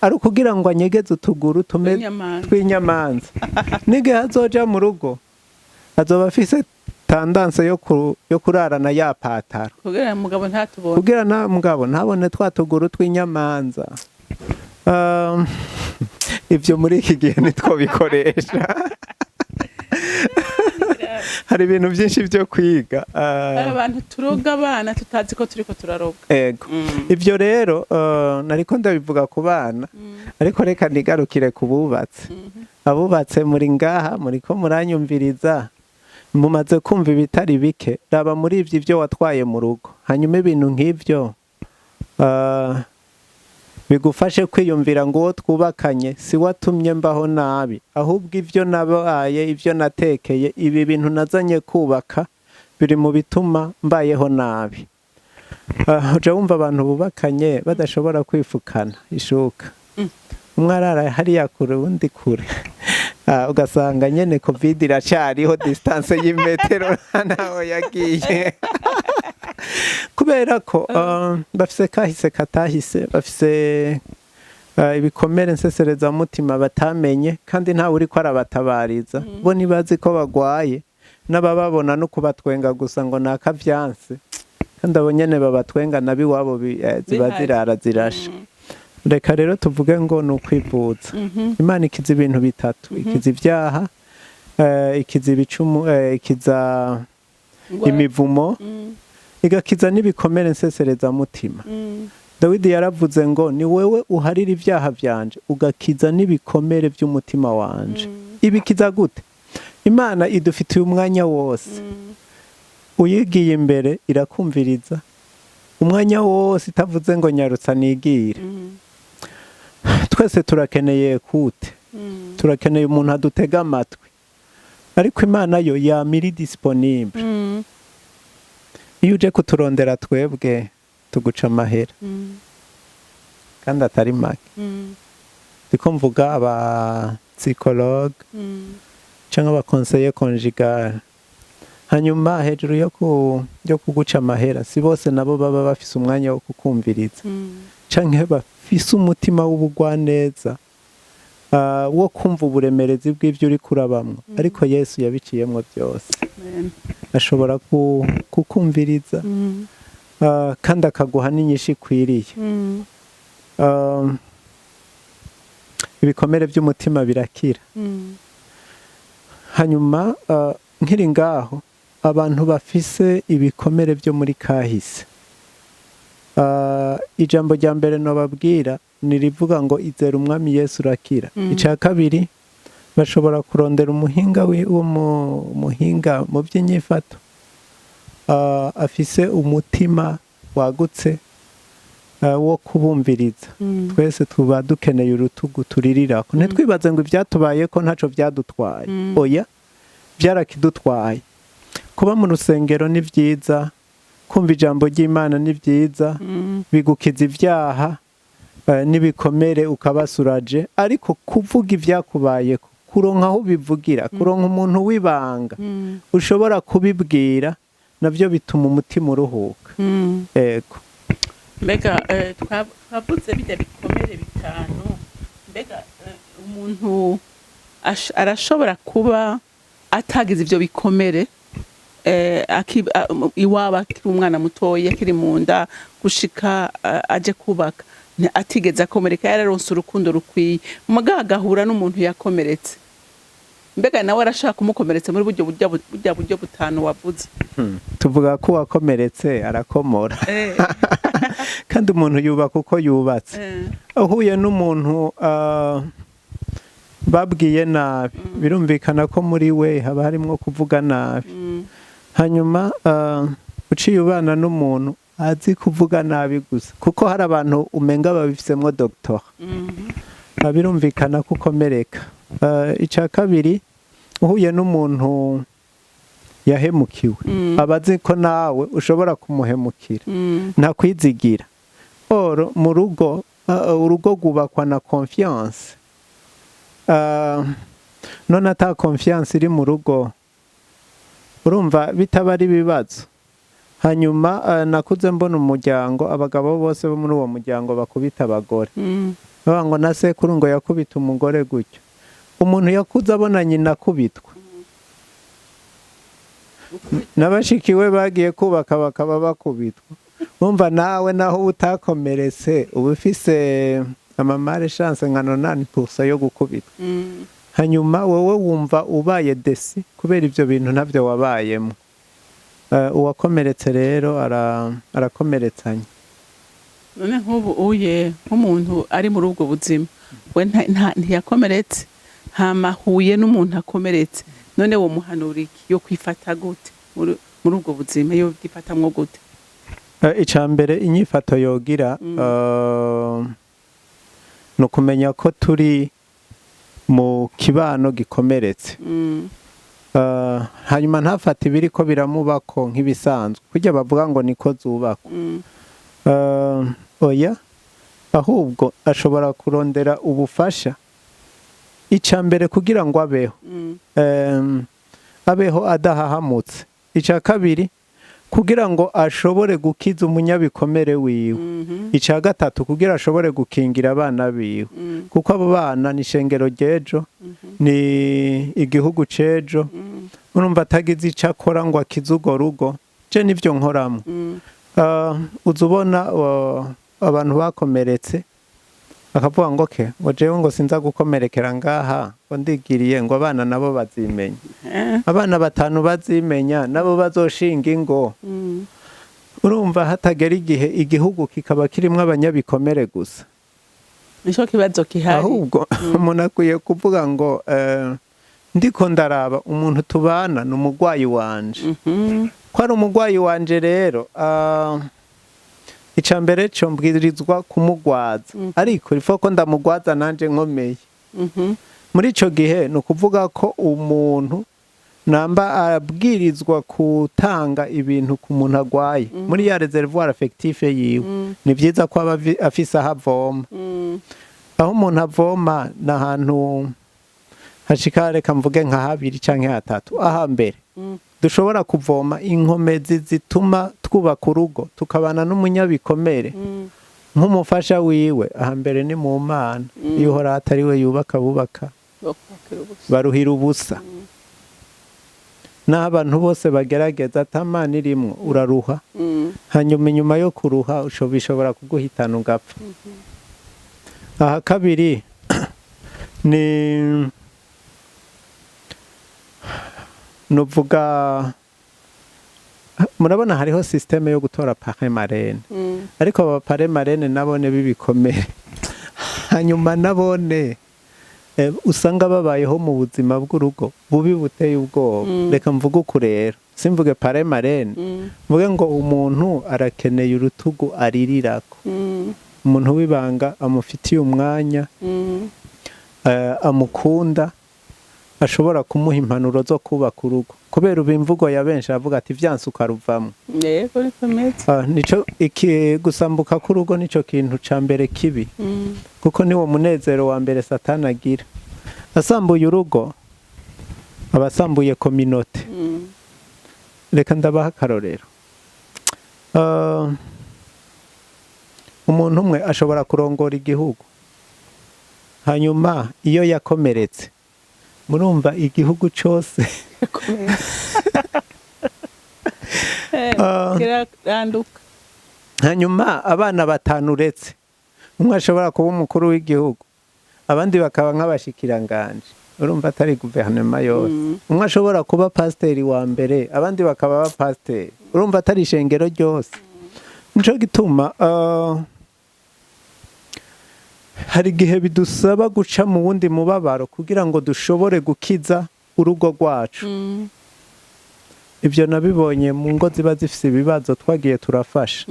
ari ukugira ngo anyegeze utuguru tume Inyamanza. tw'inyamanza. N'igihe azoja mu rugo azoba afise tendance yo kurarana ya pataro kugira ngo umugabo ntatubone. Kugira na mugabo ntabone twa tuguru tw'inyamanza. Ivyo muri iki gihe nitwo bikoresha. Hari ibintu byinshi byo kwiga. Hari abantu turoga abana tutazi ko turiko turaroga. Ego. Ivyo rero nariko ndabivuga ku bana, ariko reka nigarukire ku bubatse. Abubatse muri ngaha muriko muranyumviriza. Mumaze kumva ibitari bike. Raba muri ibyo watwaye mu rugo, hanyuma ibintu nk'ibyo bigufashe kwiyumvira ngo uwo twubakanye si watumye mbaho nabi, ahubwo ibyo nabaye, ibyo natekeye, ibi bintu nazanye kubaka biri mu bituma mbayeho nabi. Uja wumva abantu bubakanye badashobora kwifukana ishuka, umwe arara hariya kure, uwundi kure. Ugasanga nyene COVID iracariho, distance y'imetero ntaho yagiye, kubera ko bafise kahise katahise, bafise ibikomere nseserezamutima batamenye, kandi ntawe uriko arabatabariza. Bo ntibazi ko bagwaye, n'abababona no kubatwenga gusa ngo ni akavyanse, kandi abo nyene babatwenga nabi iwabo ziba Bihari. zirara zirasha. Reka rero tuvuge ngo ni ukwivuza. Imana ikiza ibintu bitatu: ikiza ibyaha, ikiza ibicumu, ikiza imivumo, igakiza n'ibikomere nseserezamutima. Dawidi yaravuze ngo: "Ni wewe uharira ibyaha byanje, ugakiza n'ibikomere by'umutima wanje." Ibikiza gute? Imana idufitiye umwanya wose. Uyigiye imbere irakumviriza umwanya wose, itavuze ngo nyarutsa nigire. Twese turakeneye kute, turakeneye umuntu adutega amatwi, ariko Imana yo yama iri disponible. Iyo uje kuturondera twebwe, tuguca amahera, kandi atari make. Ndiko mvuga aba psychologue cyangwa aba conseiller conjugal. Hanyuma hejuru yo kuguca amahera, si bose nabo baba bafise umwanya wo kukumviriza canke bafise umutima w'ubugwaneza wo kumva uburemerezi bw'ibyo uri kurabamwo. Ariko Yesu yabiciyemwo byose. Amen. Ashobora kukumviriza kandi akaguha n'inyishu ikwiriye. Ibikomere by'umutima birakira. Hanyuma nkiri ngaho, abantu bafise ibikomere byo muri kahise, ijambo rya mbere nobabwira ni rivuga ngo izera Umwami Yesu urakira. Icya kabiri, bashobora kurondera umuhinga umuhinga mu by'inyifato, afise umutima wagutse wo kubumviriza. Twese tuba dukeneye urutugu turirirako. Ntitwibaze ngo ibyatubaye ko ntaco byadutwaye. Oya, byarakidutwaye. Kuba mu rusengero ni byiza, kumva ijambo ry'Imana ni byiza, bigukiza ibyaha n'ibikomere, ukabasuraje. Ariko kuvuga ibyakubayeko, kuronka aho ubivugira, kuronka umuntu w'ibanga ushobora kubibwira, nabyo bituma umutima uruhuka. Ego. Mbega twavuze bijya bikomere bitanu. Mbega umuntu arashobora kuba atagize ivyo bikomere iwabo akiri umwana mutoya, akiri mu nda, gushika aje kubaka, atigeze akomereka, yararonse urukundo rukwiye, mugabo agahura n'umuntu yakomeretse? Mbega nawe arashaka kumukomeretsa muri buryo burya buryo butanu wavuze? Tuvuga ko uwakomeretse arakomora, kandi umuntu yubaka uko yubatse. Uhuye n'umuntu babwiye nabi, birumvikana ko muri we haba harimwo kuvuga nabi. Hanyuma uciye ubana n'umuntu azi kuvuga nabi gusa, kuko hari abantu umenga babifisemwo doctorat, birumvikana ko ukomereka. Icya kabiri, uhuye n'umuntu yahemukiwe, aba azi ko nawe ushobora kumuhemukira, ntakwizigira. Or mu rugo, urugo rwubakwa na confiance. None ata confiance iri mu rugo, urumva bitaba ari ibibazo. Hanyuma nakuze mbona umuryango, abagabo bose bo muri uwo muryango bakubita abagore. Bavuga ngo na sekuru ngo yakubita umugore gutyo. Umuntu yakuze abona nyina akubitwa, n'abashiki we bagiye kubaka bakaba bakubitwa, wumva nawe naho utakomeretse uba ufise ama malchance nka 90% yo gukubitwa. Hanyuma wowe wumva ubaye déçu kubera ibyo bintu ntabyo wabayemo. Uwakomeretse rero arakomeretsanya. None nk'ubu uye nk'umuntu ari muri ubwo buzima, we ntiyakomeretse, hama ahuye n'umuntu akomeretse. None wo muhanura iki? Yo kwifata gute muri ubwo buzima? Yo byifatamwo gute? Ica mbere, inyifato yogira ni ukumenya ko turi mu kibano gikomeretse. Hanyuma ntafate ibiri ko biramubako nk'ibisanzwe, kurya bavuga ngo niko zubakwa. Oya, ahubwo ashobora kurondera ubufasha. Ica mbere, kugira ngo abeho, abeho adahahamutse. Icya kabiri, kugira ngo ashobore gukiza umunyabikomere wiwe. Icya gatatu, kugira ashobore gukingira abana biwe, kuko abo bana ni ishengero ry'ejo, ni igihugu c'ejo. Urumva atagize icyo akora ngo akize urwo rugo, je nivyo nkoramo. Uza ubona abantu bakomeretse bakavuga ngo ke ngo jewe ngo sinza gukomerekera ngaha, ngo ndigiriye, ngo abana nabo bazimenya. Abana batanu bazimenya, nabo bazoshinga ingo. Urumva hatagera igihe igihugu kikaba kirimwo abanyabikomere gusa. Nico kibazo kihari. Ahubwo umuntu akwiye kuvuga ngo ndiko ndaraba umuntu tubana ni umurwayi wanje. Ko ari umurwayi wanje rero, ica mbere co mbwirizwa kumugwaza, ariko ifo ko ndamugwaza nanje nkomeye. Muri ico gihe ni ukuvuga ko umuntu namba abwirizwa gutanga ibintu ku muntu agwaye muri ya réservoir affectif yiwe, ni vyiza ko aba afise aho avoma. Aho umuntu avoma ni ahantu hashika, reka mvuge nka habiri canke hatatu. Aha mbere dushobora kuvoma inkomezi zituma twubaka urugo, tukabana n'umunyabikomere nk'umufasha wiwe. Aha mbere ni mu Mana. Iyo Uhoraho atari we yubaka, bubaka Bakubakira ubusa. baruhira ubusa. Naho abantu bose bagerageza, atamana irimwo uraruha. Hanyuma inyuma yo kuruha bishobora kuguhitana ugapfa. Aha kabiri ni nuvuga, murabona hariho système yo gutora parrain, marraine. Ariko aba parrain, marraine nabone b'ibikomere, hanyuma nabone usanga babayeho mu buzima bw'urugo bubi buteye ubwoba. Reka mvuge uku rero, simvuge parrain, marraine, mvuge ngo umuntu arakeneye urutugu aririrako, umuntu w'ibanga amufitiye umwanya, amukunda, ashobora kumuha impanuro zo kubaka urugo, kubera ubu imvugo ya benshi avuga ati vyanse ukaruvamwo. Yego, niko bimeze. Nico iki gusambuka k'urugo nico kintu ca mbere kibi, kuko niwo munezero wa mbere Satani agira. Asambuye urugo aba asambuye communauté. Reka ndabaha akarorero. Umuntu umwe ashobora kurongora igihugu, hanyuma iyo yakomeretse, murumva igihugu cose Kiraranduka. Hanyuma abana batanu, uretse umwe ashobora kuba umukuru w'igihugu, abandi bakaba nk'abashikiranganje, urumva atari guverinoma yose. Umwe ashobora kuba pasiteri wa mbere, abandi bakaba abapasiteri, urumva atari ishengero ryose. Nico gituma hari igihe bidusaba guca mu wundi mubabaro kugira ngo dushobore gukiza urugo rwacu. Ibyo nabibonye mu ngo ziba zifise ibibazo twagiye turafasha.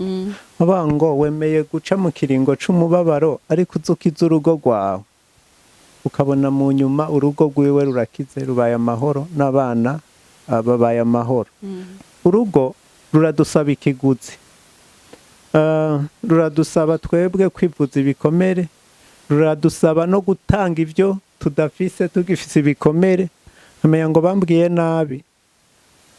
Bavuga ngo wemeye guca mu kiringo c'umubabaro, ariko uzi ukiza urugo rwawe, ukabona mu nyuma urugo rwiwe rurakize, rubaye amahoro, n'abana babaye amahoro. Urugo ruradusaba ikiguzi, ruradusaba twebwe kwivuza ibikomere, ruradusaba no gutanga ibyo tudafise tugifise ibikomere. Nkamenya ngo bambwiye nabi,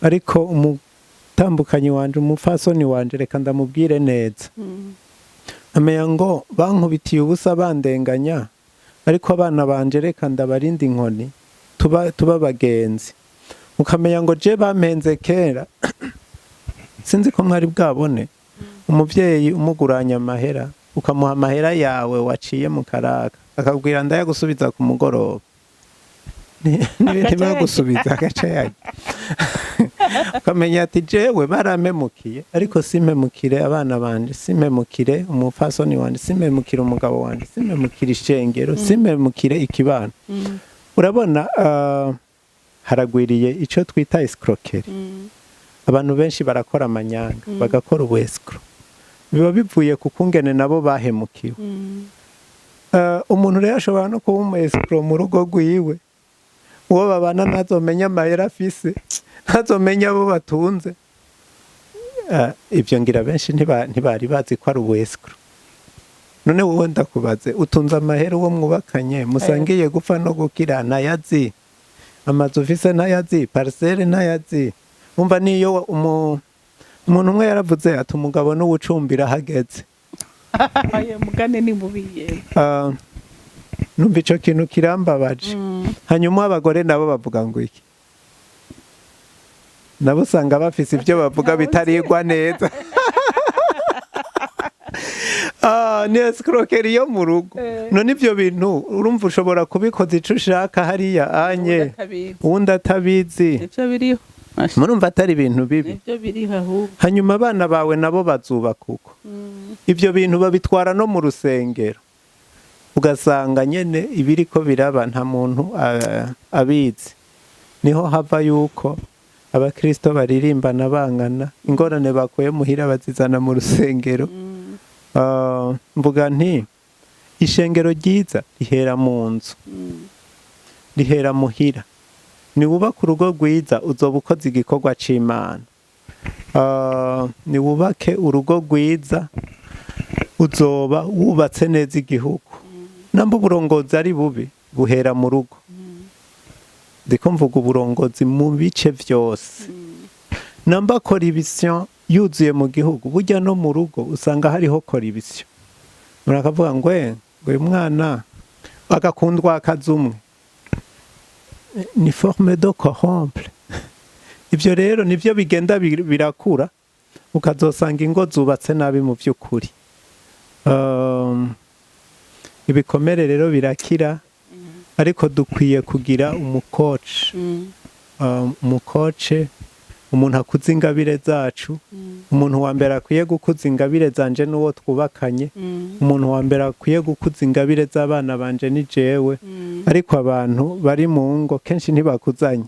ariko umutambukanyi wanje, umupfasoni wanje, reka ndamubwire neza. Nkamenya ngo bankubitiye ubusa, bandenganya, ariko abana banje reka ndabarinde inkoni, tuba bagenzi. Ukamenya ngo je bampenze kera. Sinzi ko mwari bwabone umuvyeyi umuguranya amahera, ukamuha amahera yawe waciye mu karaka, akakubwira ndayagusubiza ku mugoroba. Ntibagusubiza, agaca yarya. Ukamenya ati jewe barampemukiye, ariko simpemukire abana banje, simpemukire umupfasoni wanje, simpemukire umugabo wanje, simpemukire ishengero, simpemukire ikibano. Urabona, Haragwiriye icyo twita escroquerie. Abantu benshi barakora amanyanga, bagakora ubu escroc. Biba bivuye ku kungene nabo bahemukiwe. Umuntu rero ashobora no kuba umu escroc mu rugo rwiwe, uwo babana ntazomenya amahera afise, ntazomenya abo batunze. Ibyo ngira benshi ntibari bazi ko ari ubu escroc. None wowe ndakubaze, utunze amahera, uwo mwubakanye musangiye gupfa no gukira ntayazi, amazu ufise ntayazi, parcelle ntayazi. Umva, niyo umuntu umwe yaravuze ati: "Umugabo n'uwucumbira hageze." Ayo mugane ni mubi yewe. Numva ico kintu kirambabaje. Hanyuma abagore nabo bavuga ngo iki? Nabo usanga bafise ibyo bavuga bitarigwa neza. Ni escroquerie yo mu rugo. None ibyo bintu urumva ushobora kubikoza ico ushaka hariya anye Uwundi atabizi. Uwundi atabizi. Nivyo biriho. Murumva atari ibintu bibi? Nivyo biriho ahubwo. Hanyuma abana bawe nabo bazubaka uko. Ibyo bintu babitwara no mu rusengero, ugasanga nyene ibiriko biraba nta muntu abizi. Niho hava yuko abakristo baririmbana bangana, ingorane bakuye muhira bazizana mu rusengero. Mvuga nti ishengero ryiza rihera mu nzu, rihera muhira. Niwubaka urugo rwiza, uzoba ukoze igikorwa c'Imana. Niwubake urugo rwiza, uzoba wubatse neza igihugu. Namba uburongozi ari bubi, buhera mu rugo. Ndiko mvuga uburongozi mu bice vyose. Namba corruption yuzuye mu gihugu, burya no mu rugo usanga hariho corruption. Murakavuga ngo ngo uyu mwana agakundwa akazi umwe, ni forme de corrompre. Ibyo rero nivyo bigenda birakura, ukazosanga ingo zubatse nabi. Mu by'ukuri, ibikomere rero birakira, ariko dukwiye kugira umu coach. Umu coach, umuntu akuza ingabire zacu. Umuntu wa mbere akwiye gukuza ingabire zanje n'uwo twubakanye. Umuntu wa mbere akwiye gukuza ingabire z'abana banje ni jewe. Ariko abantu bari mu ngo kenshi ntibakuzanye.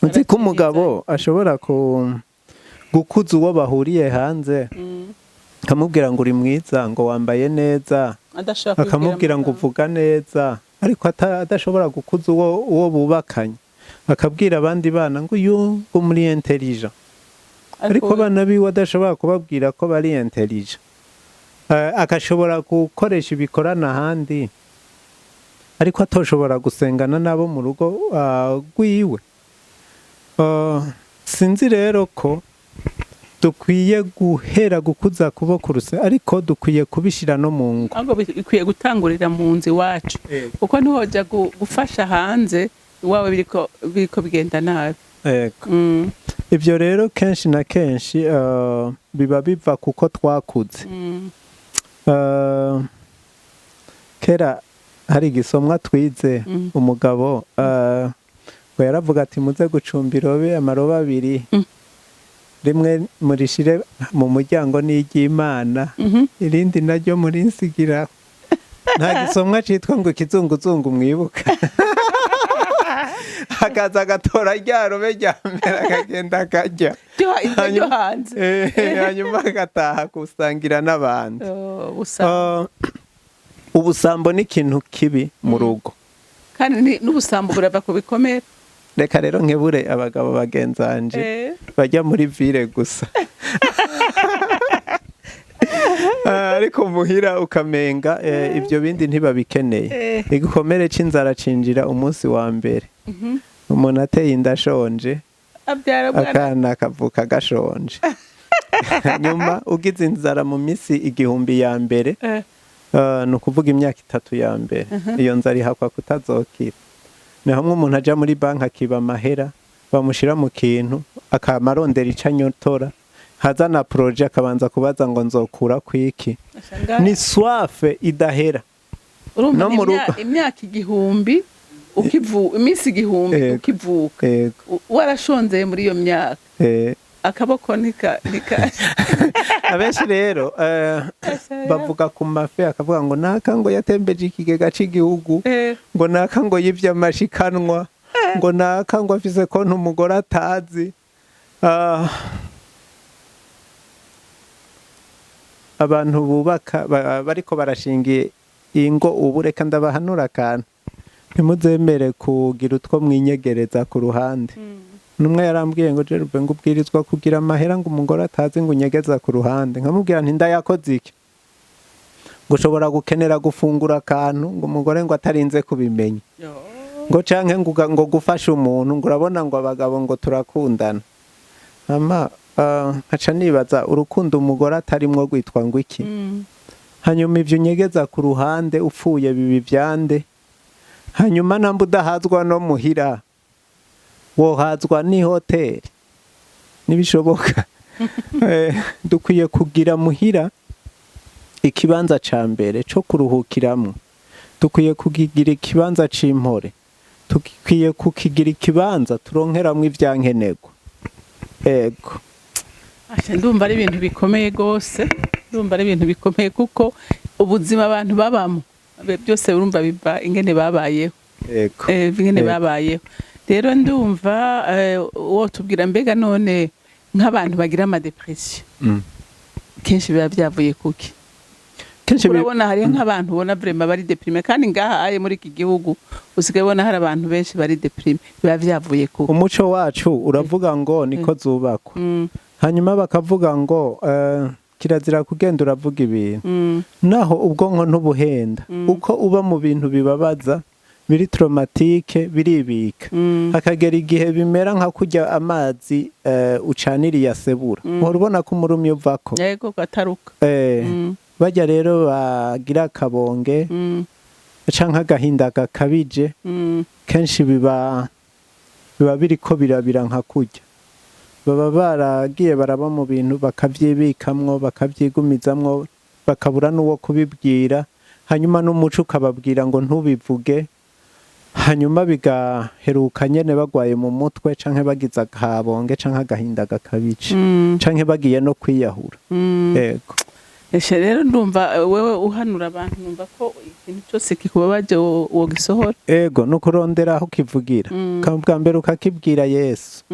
Uzi ko umugabo ashobora gukuza uwo bahuriye hanze, akamubwira ngo uri mwiza, ngo wambaye neza, adashobora akamubwira ngo uvuga neza, ariko adashobora gukuza uwo bubakanye. Akabwira abandi bana ngo uyu ngo muri intelligent, ariko abana biwe adashobora kubabwira ko bari intelligent. Agashobora gukoresha ibikorana ahandi, ariko atoshobora gusengana nabo mu rugo rwiwe. Sinzi rero ko dukwiye guhera gukuza kuboko uruse, ariko dukwiye kubishyira no mu ngo. Ahubwo bikwiye gutangurira mu nzu iwacu, kuko ntihoja gufasha hanze iwawe biriko bigenda nabi. Yego. Ibyo rero kenshi na kenshi biba biva kuko twakuze. Kera hari igisomwa twize. Umugabo ngo yaravuga ati: "Muze gucumba irobe, amarobe abiri, rimwe murishire mu muryango n'iry'Imana, irindi naryo murinsigira." Nta gisomwa citwa ngo ikizunguzungu mwibuka? Akaza agatora rya robe rya mbere, akagenda akarya. Iryo hanze. Hanyuma agataha gusangira n'abandi. Oh, busa. Ubusambo ni ikintu kibi mu rugo. Kandi n'ubusambo burava ku bikomere. Reka rero nkebure abagabo bagenzanje bajya muri ville gusa. Ariko muhira ukamenga ibyo bindi ntibabikeneye. Igikomere c'inzara cinjira umunsi wa mbere. Umuntu ateye inda ashonje, abyara umwana, akana kavuka gashonje. Hanyuma ugize inzara mu minsi 1000 ya mbere, ni ukuvuga imyaka 3 ya mbere, iyo nzara ihakwa kutazokira. Ni hamwe umuntu aja muri banki akiba amahera, bamushyira mu kintu, akama arondera ico anyotora, haza na projet akabanza kubaza ngo nzokura kwiki. Ni soif idahera. Urumva, no ni mu rugo. Imyaka 1000 ukivu, iminsi 1000 ukivuka, warashonzeye muri iyo myaka, akaboko nika Abenshi rero bavuga ku mafi, akavuga ngo naka ngo yatembeje ikigega c'igihugu, ngo naka ngo yivye amashikanwa. Ngo naka ngo afise konti umugore atazi. Ah, abantu bubaka bariko barashinga ingo ubu, reka ndabahanura akantu: ntimuzemere kugira utwo mwinyegereza ku ruhande. Numwe yarambwiye ngo: "Jerube, ngo ubwirizwa kugira amahera ngo umugore atazi, ngo unyegeza ku ruhande." Nkamubwira nti: "Ndayakoze iki?" Ngo ushobora gukenera gufungura akantu, ngo umugore ngo atarinze kubimenya, ngo canke ngo gufasha umuntu, ngo urabona ngo abagabo ngo turakundana. Ama nkaca nibaza urukundo umugore atarimwo rwitwa ngo iki? Hanyuma ivyo unyegeza ku ruhande, upfuye bibi vyande? Hanyuma namba udahazwa no muhira, wohazwa n'ihoteli? Nibishoboka. Dukwiye kugira muhira ikibanza ca mbere co kuruhukiramwo, dukwiye kukigira ikibanza c'impore, dukwiye kukigira ikibanza turonkeramwo ivyankenerwa. Ego. Asha, ndumva ari ibintu bikomeye gose, ndumva ari ibintu bikomeye, kuko ubuzima abantu babamo byose urumva biva ingene babayeho. Ingene babayeho. Rero ndumva wotubwira, mbega none nk'abantu bagira ama dépression kenshi biba byavuye kuki? Kenshi Urabona hariho nk'abantu ubona vraiment bari déprimés, kandi ngaha aye muri iki gihugu usigaye ubona hari abantu benshi bari déprimés. Biba byavuye kuki? Umuco wacu uravuga ngo niko zubakwa. Hanyuma bakavuga ngo kirazira kugenda uravuga ibintu. Naho ubwonko ntubuhenda. Uko uba mu bintu bibabaza, biri traumatique, biribika, hakagera igihe bimera nka kurya amazi ucaniriye asebura. Uhora ubona ko umurumyi uvako. Yego, gataruka. Bajya rero bagira akabonge canke agahinda gakabije, kenshi biba biriko birabira nka kurya baba baragiye baraba mu bintu, bakavyibikamwo, bakavyigumizamwo, bakabura n'uwo kubibwira. Hanyuma n'umuco ukababwira ngo ntubivuge. Hanyuma bigaheruka nyene bagwaye mu mutwe, canke bagize akabonge canke agahinda gakabije, canke bagiye no kwiyahura. Yego. Eshe, rero ndumva wewe uhanura abantu, numva ko ikintu cyose kikubabaje wogisohora. Ego, ni ukurondera aho ukivugira. Bwa mbere ukakibwira Yesu.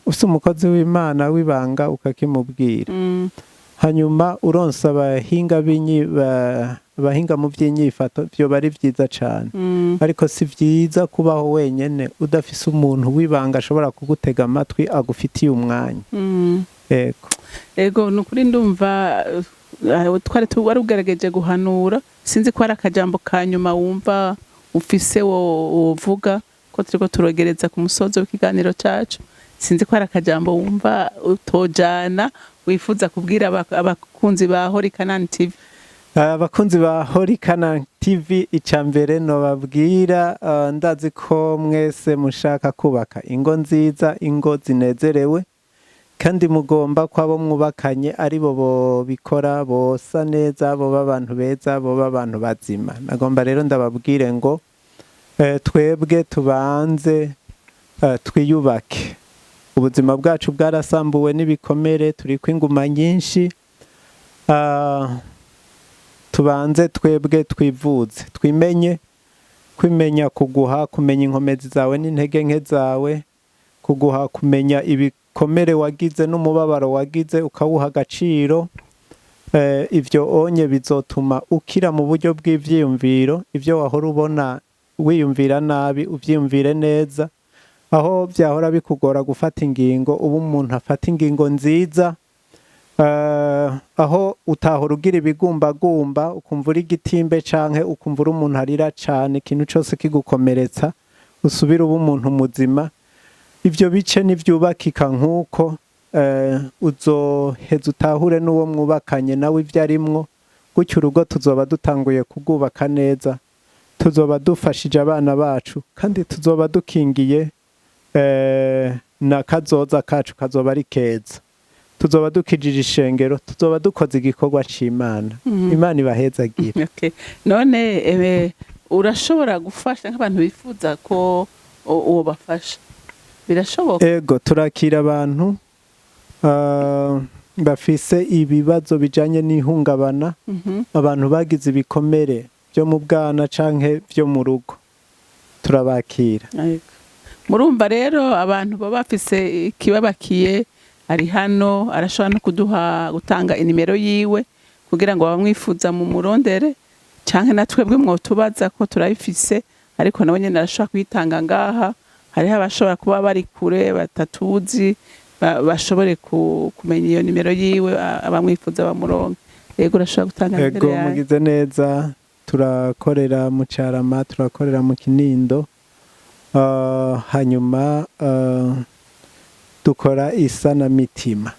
Ufise umukozi w'Imana w'ibanga, ukakimubwira. Hanyuma uronse abahinga abahinga mu by'inyifato, vyoba ari vyiza cane. Ariko si vyiza kubaho wenyene udafise umuntu w'ibanga ashobora kugutega amatwi, agufitiye umwanya. Ego. Ego, ni ukuri ndumva twari wari ugerageje guhanura. Sinzi ko hari akajambo ka nyuma wumva ufise wovuga, ko turiko turogereza ku musozo w'ikiganiro cacu. Sinzi ko hari akajambo wumva utojana, wifuza kubwira abakunzi ba Holy Canaan TV. Abakunzi ba Holy Canaan TV, icya mbere nobabwira, ndazi ko mwese mushaka kubaka ingo nziza, ingo zinezerewe, kandi mugomba ko abo mwubakanye ari bo bobikora, bosa neza, boba abantu beza, boba abantu bazima. Nagomba rero ndababwire ngo twebwe tubanze twiyubake. Ubuzima bwacu bwarasambuwe n'ibikomere, turiko inguma nyinshi. Tubanze twebwe twivuze, twimenye. Kwimenya kuguha kumenya inkomezi zawe n'intege nke zawe, kuguha kumenya ibikomere wagize n'umubabaro wagize, ukawuha agaciro. Ivyo onye bizotuma ukira mu buryo bw'ivyiyumviro. Ivyo wahora ubona wiyumvira nabi, uvyiyumvire neza. Aho vyahora bikugora gufata ingingo, ubu umuntu afata ingingo nziza. Aho utahora ugira ibigumbagumba, ukumva uri igitimbe canke ukumva uri umuntu arira cane, ikintu cose kigukomeretsa, usubire uba umuntu muzima. Ivyo bice nivyubakika nk'uko, uzoheza utahure n'uwo mwubakanye nawe ivyo arimwo. Gutyo urugo tuzoba dutanguye kurwubaka neza, tuzoba dufashije abana bacu, kandi tuzoba dukingiye na kazoza kacu kazoba ari keza, tuzoba dukijije ishengero, tuzoba dukoze igikorwa c'Imana. Imana ibahezagire. Okay. None urashobora gufasha nk'abantu bifuza ko uwo bafasha? Birashoboka? Ego, turakira abantu bafise ibibazo bijanye n'ihungabana, abantu bagize ibikomere byo mu bwana canke byo mu rugo. Turabakira. Yego. Murumva rero, abantu baba bafise ikibabakiye, ari hano, arashobora no kuduha, gutanga inimero yiwe kugira ngo abamwifuza mu murondere, canke na twebwe mwotubaza ko turabifise, ariko nawe nyene arashobora kuyitanga ngaha. Hariho abashobora kuba bari kure batatuzi, bashobore kumenya iyo nimero yiwe, abamwifuza bamuronke. Yego, urashobora gutanga nimero yawe. Mugize neza. Turakorera mu Carama, turakorera mu Kinindo. Hanyuma dukora isanamitima.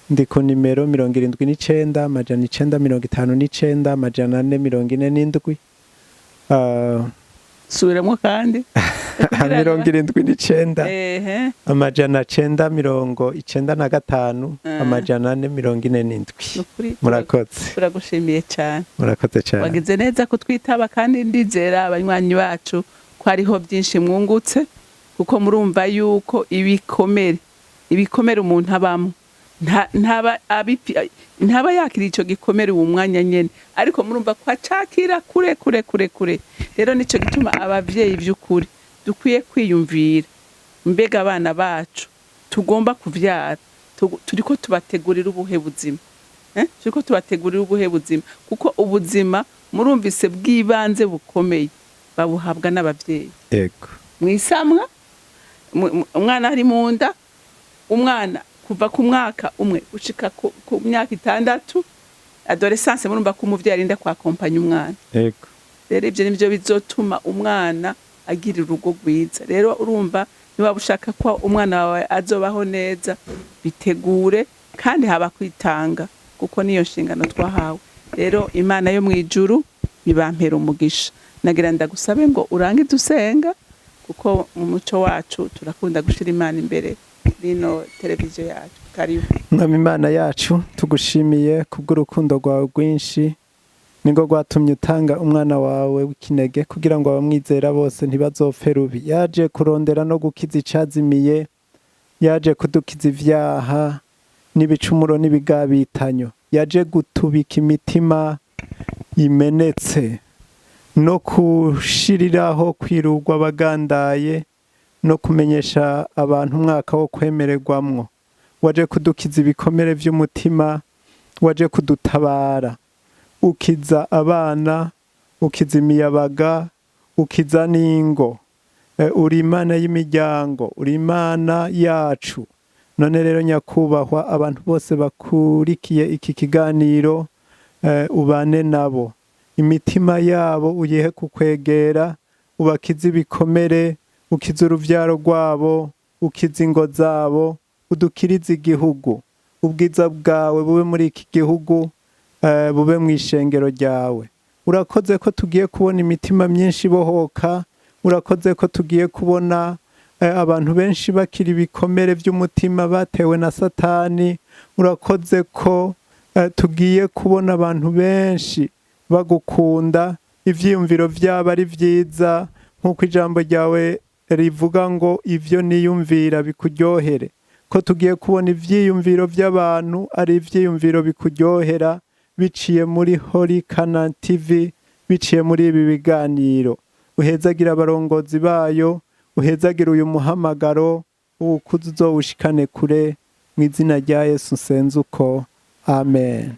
Ndi ku nimero 79 959 447. Subiramo kandi. 79 995 447. Nukuri. Murakoze. Turagushimiye cyane. Murakoze cyane. Wagize neza kutwitaba, kandi ndizera abanywanyi bacu ko hariho byinshi mwungutse, kuko murumva yuko ibikomere umuntu abamo ntaba yakira ico gikomere uwo mwanya nyene, ariko murumva ko acakira kure kure kure kure. Rero nico gituma abavyeyi vy'ukuri dukwiye kwiyumvira: mbega abana bacu tugomba kuvyara, turiko tubategurira ubuhe buzima? Turiko tubategurira ubuhe buzima? Kuko ubuzima murumvise bw'ibanze bukomeye babuhabwa n'abavyeyi mwisamwa, umwana ari mu nda, umwana kuva ku mwaka 1 gushika ku myaka 6, adolescence. Murumva ko umuvyeyi arinda kwakompanya umwana. Rero ivyo nivyo bizotuma umwana agira urugo rwiza. Rero urumva, niba ushaka ko umwana wawe azobaho neza, bitegure, kandi haba kwitanga, kuko niyo nshingano twahawe. Rero Imana yo mu ijuru ibampera umugisha. Nagira ndagusabe ngo urangize usenga, kuko mu muco wacu turakunda gushira Imana imbere rino televiziyo yacu. Karibu. Mwami Imana yacu, tugushimiye kubw'urukundo rwawe rwinshi, niko rwatumye utanga umwana wawe w'ikinege kugira ngo abamwizera bose ntibazopfe rubi. Yaje kurondera no gukiza icazimiye, yaje kudukiza ivyaha n'ibicumuro n'ibigabitanyo, yaje gutubika imitima imenetse no kushiriraho kwirugwa abagandaye no kumenyesha abantu umwaka wo kwemererwamwo. Waje kudukiza ibikomere vy'umutima, waje kudutabara, ukiza abana, ukiza imiyabaga, ukiza n'ingo. Uri Imana y'imiryango, uri Imana yacu. None rero nyakubahwa, abantu bose bakurikiye iki kiganiro, ubane nabo, imitima yabo uyihe kukwegera, ubakize ibikomere, ukize uruvyaro rwabo, ukize ingo zabo, udukirize igihugu. Ubwiza bwawe bube muri iki gihugu, bube mu ishengero ryawe. Urakoze ko tugiye kubona imitima myinshi ibohoka. Urakoze ko tugiye kubona abantu benshi bakira ibikomere by'umutima batewe na Satani. Urakoze ko tugiye kubona abantu benshi bagukunda, ivyiyumviro vyabo ari vyiza, nk'uko ijambo ryawe rivuga ngo ivyo niyumvira bikuryohere, ko tugiye kubona ivyiyumviro by'abantu ari ivyiyumviro bikuryohera biciye muri Holy Canaan TV, biciye muri ibi biganiro. Uhezagira abarongozi bayo, uhezagira uyu muhamagaro, uwukuze uzowushikane kure. Mu izina rya Yesu nsenze uko, amen.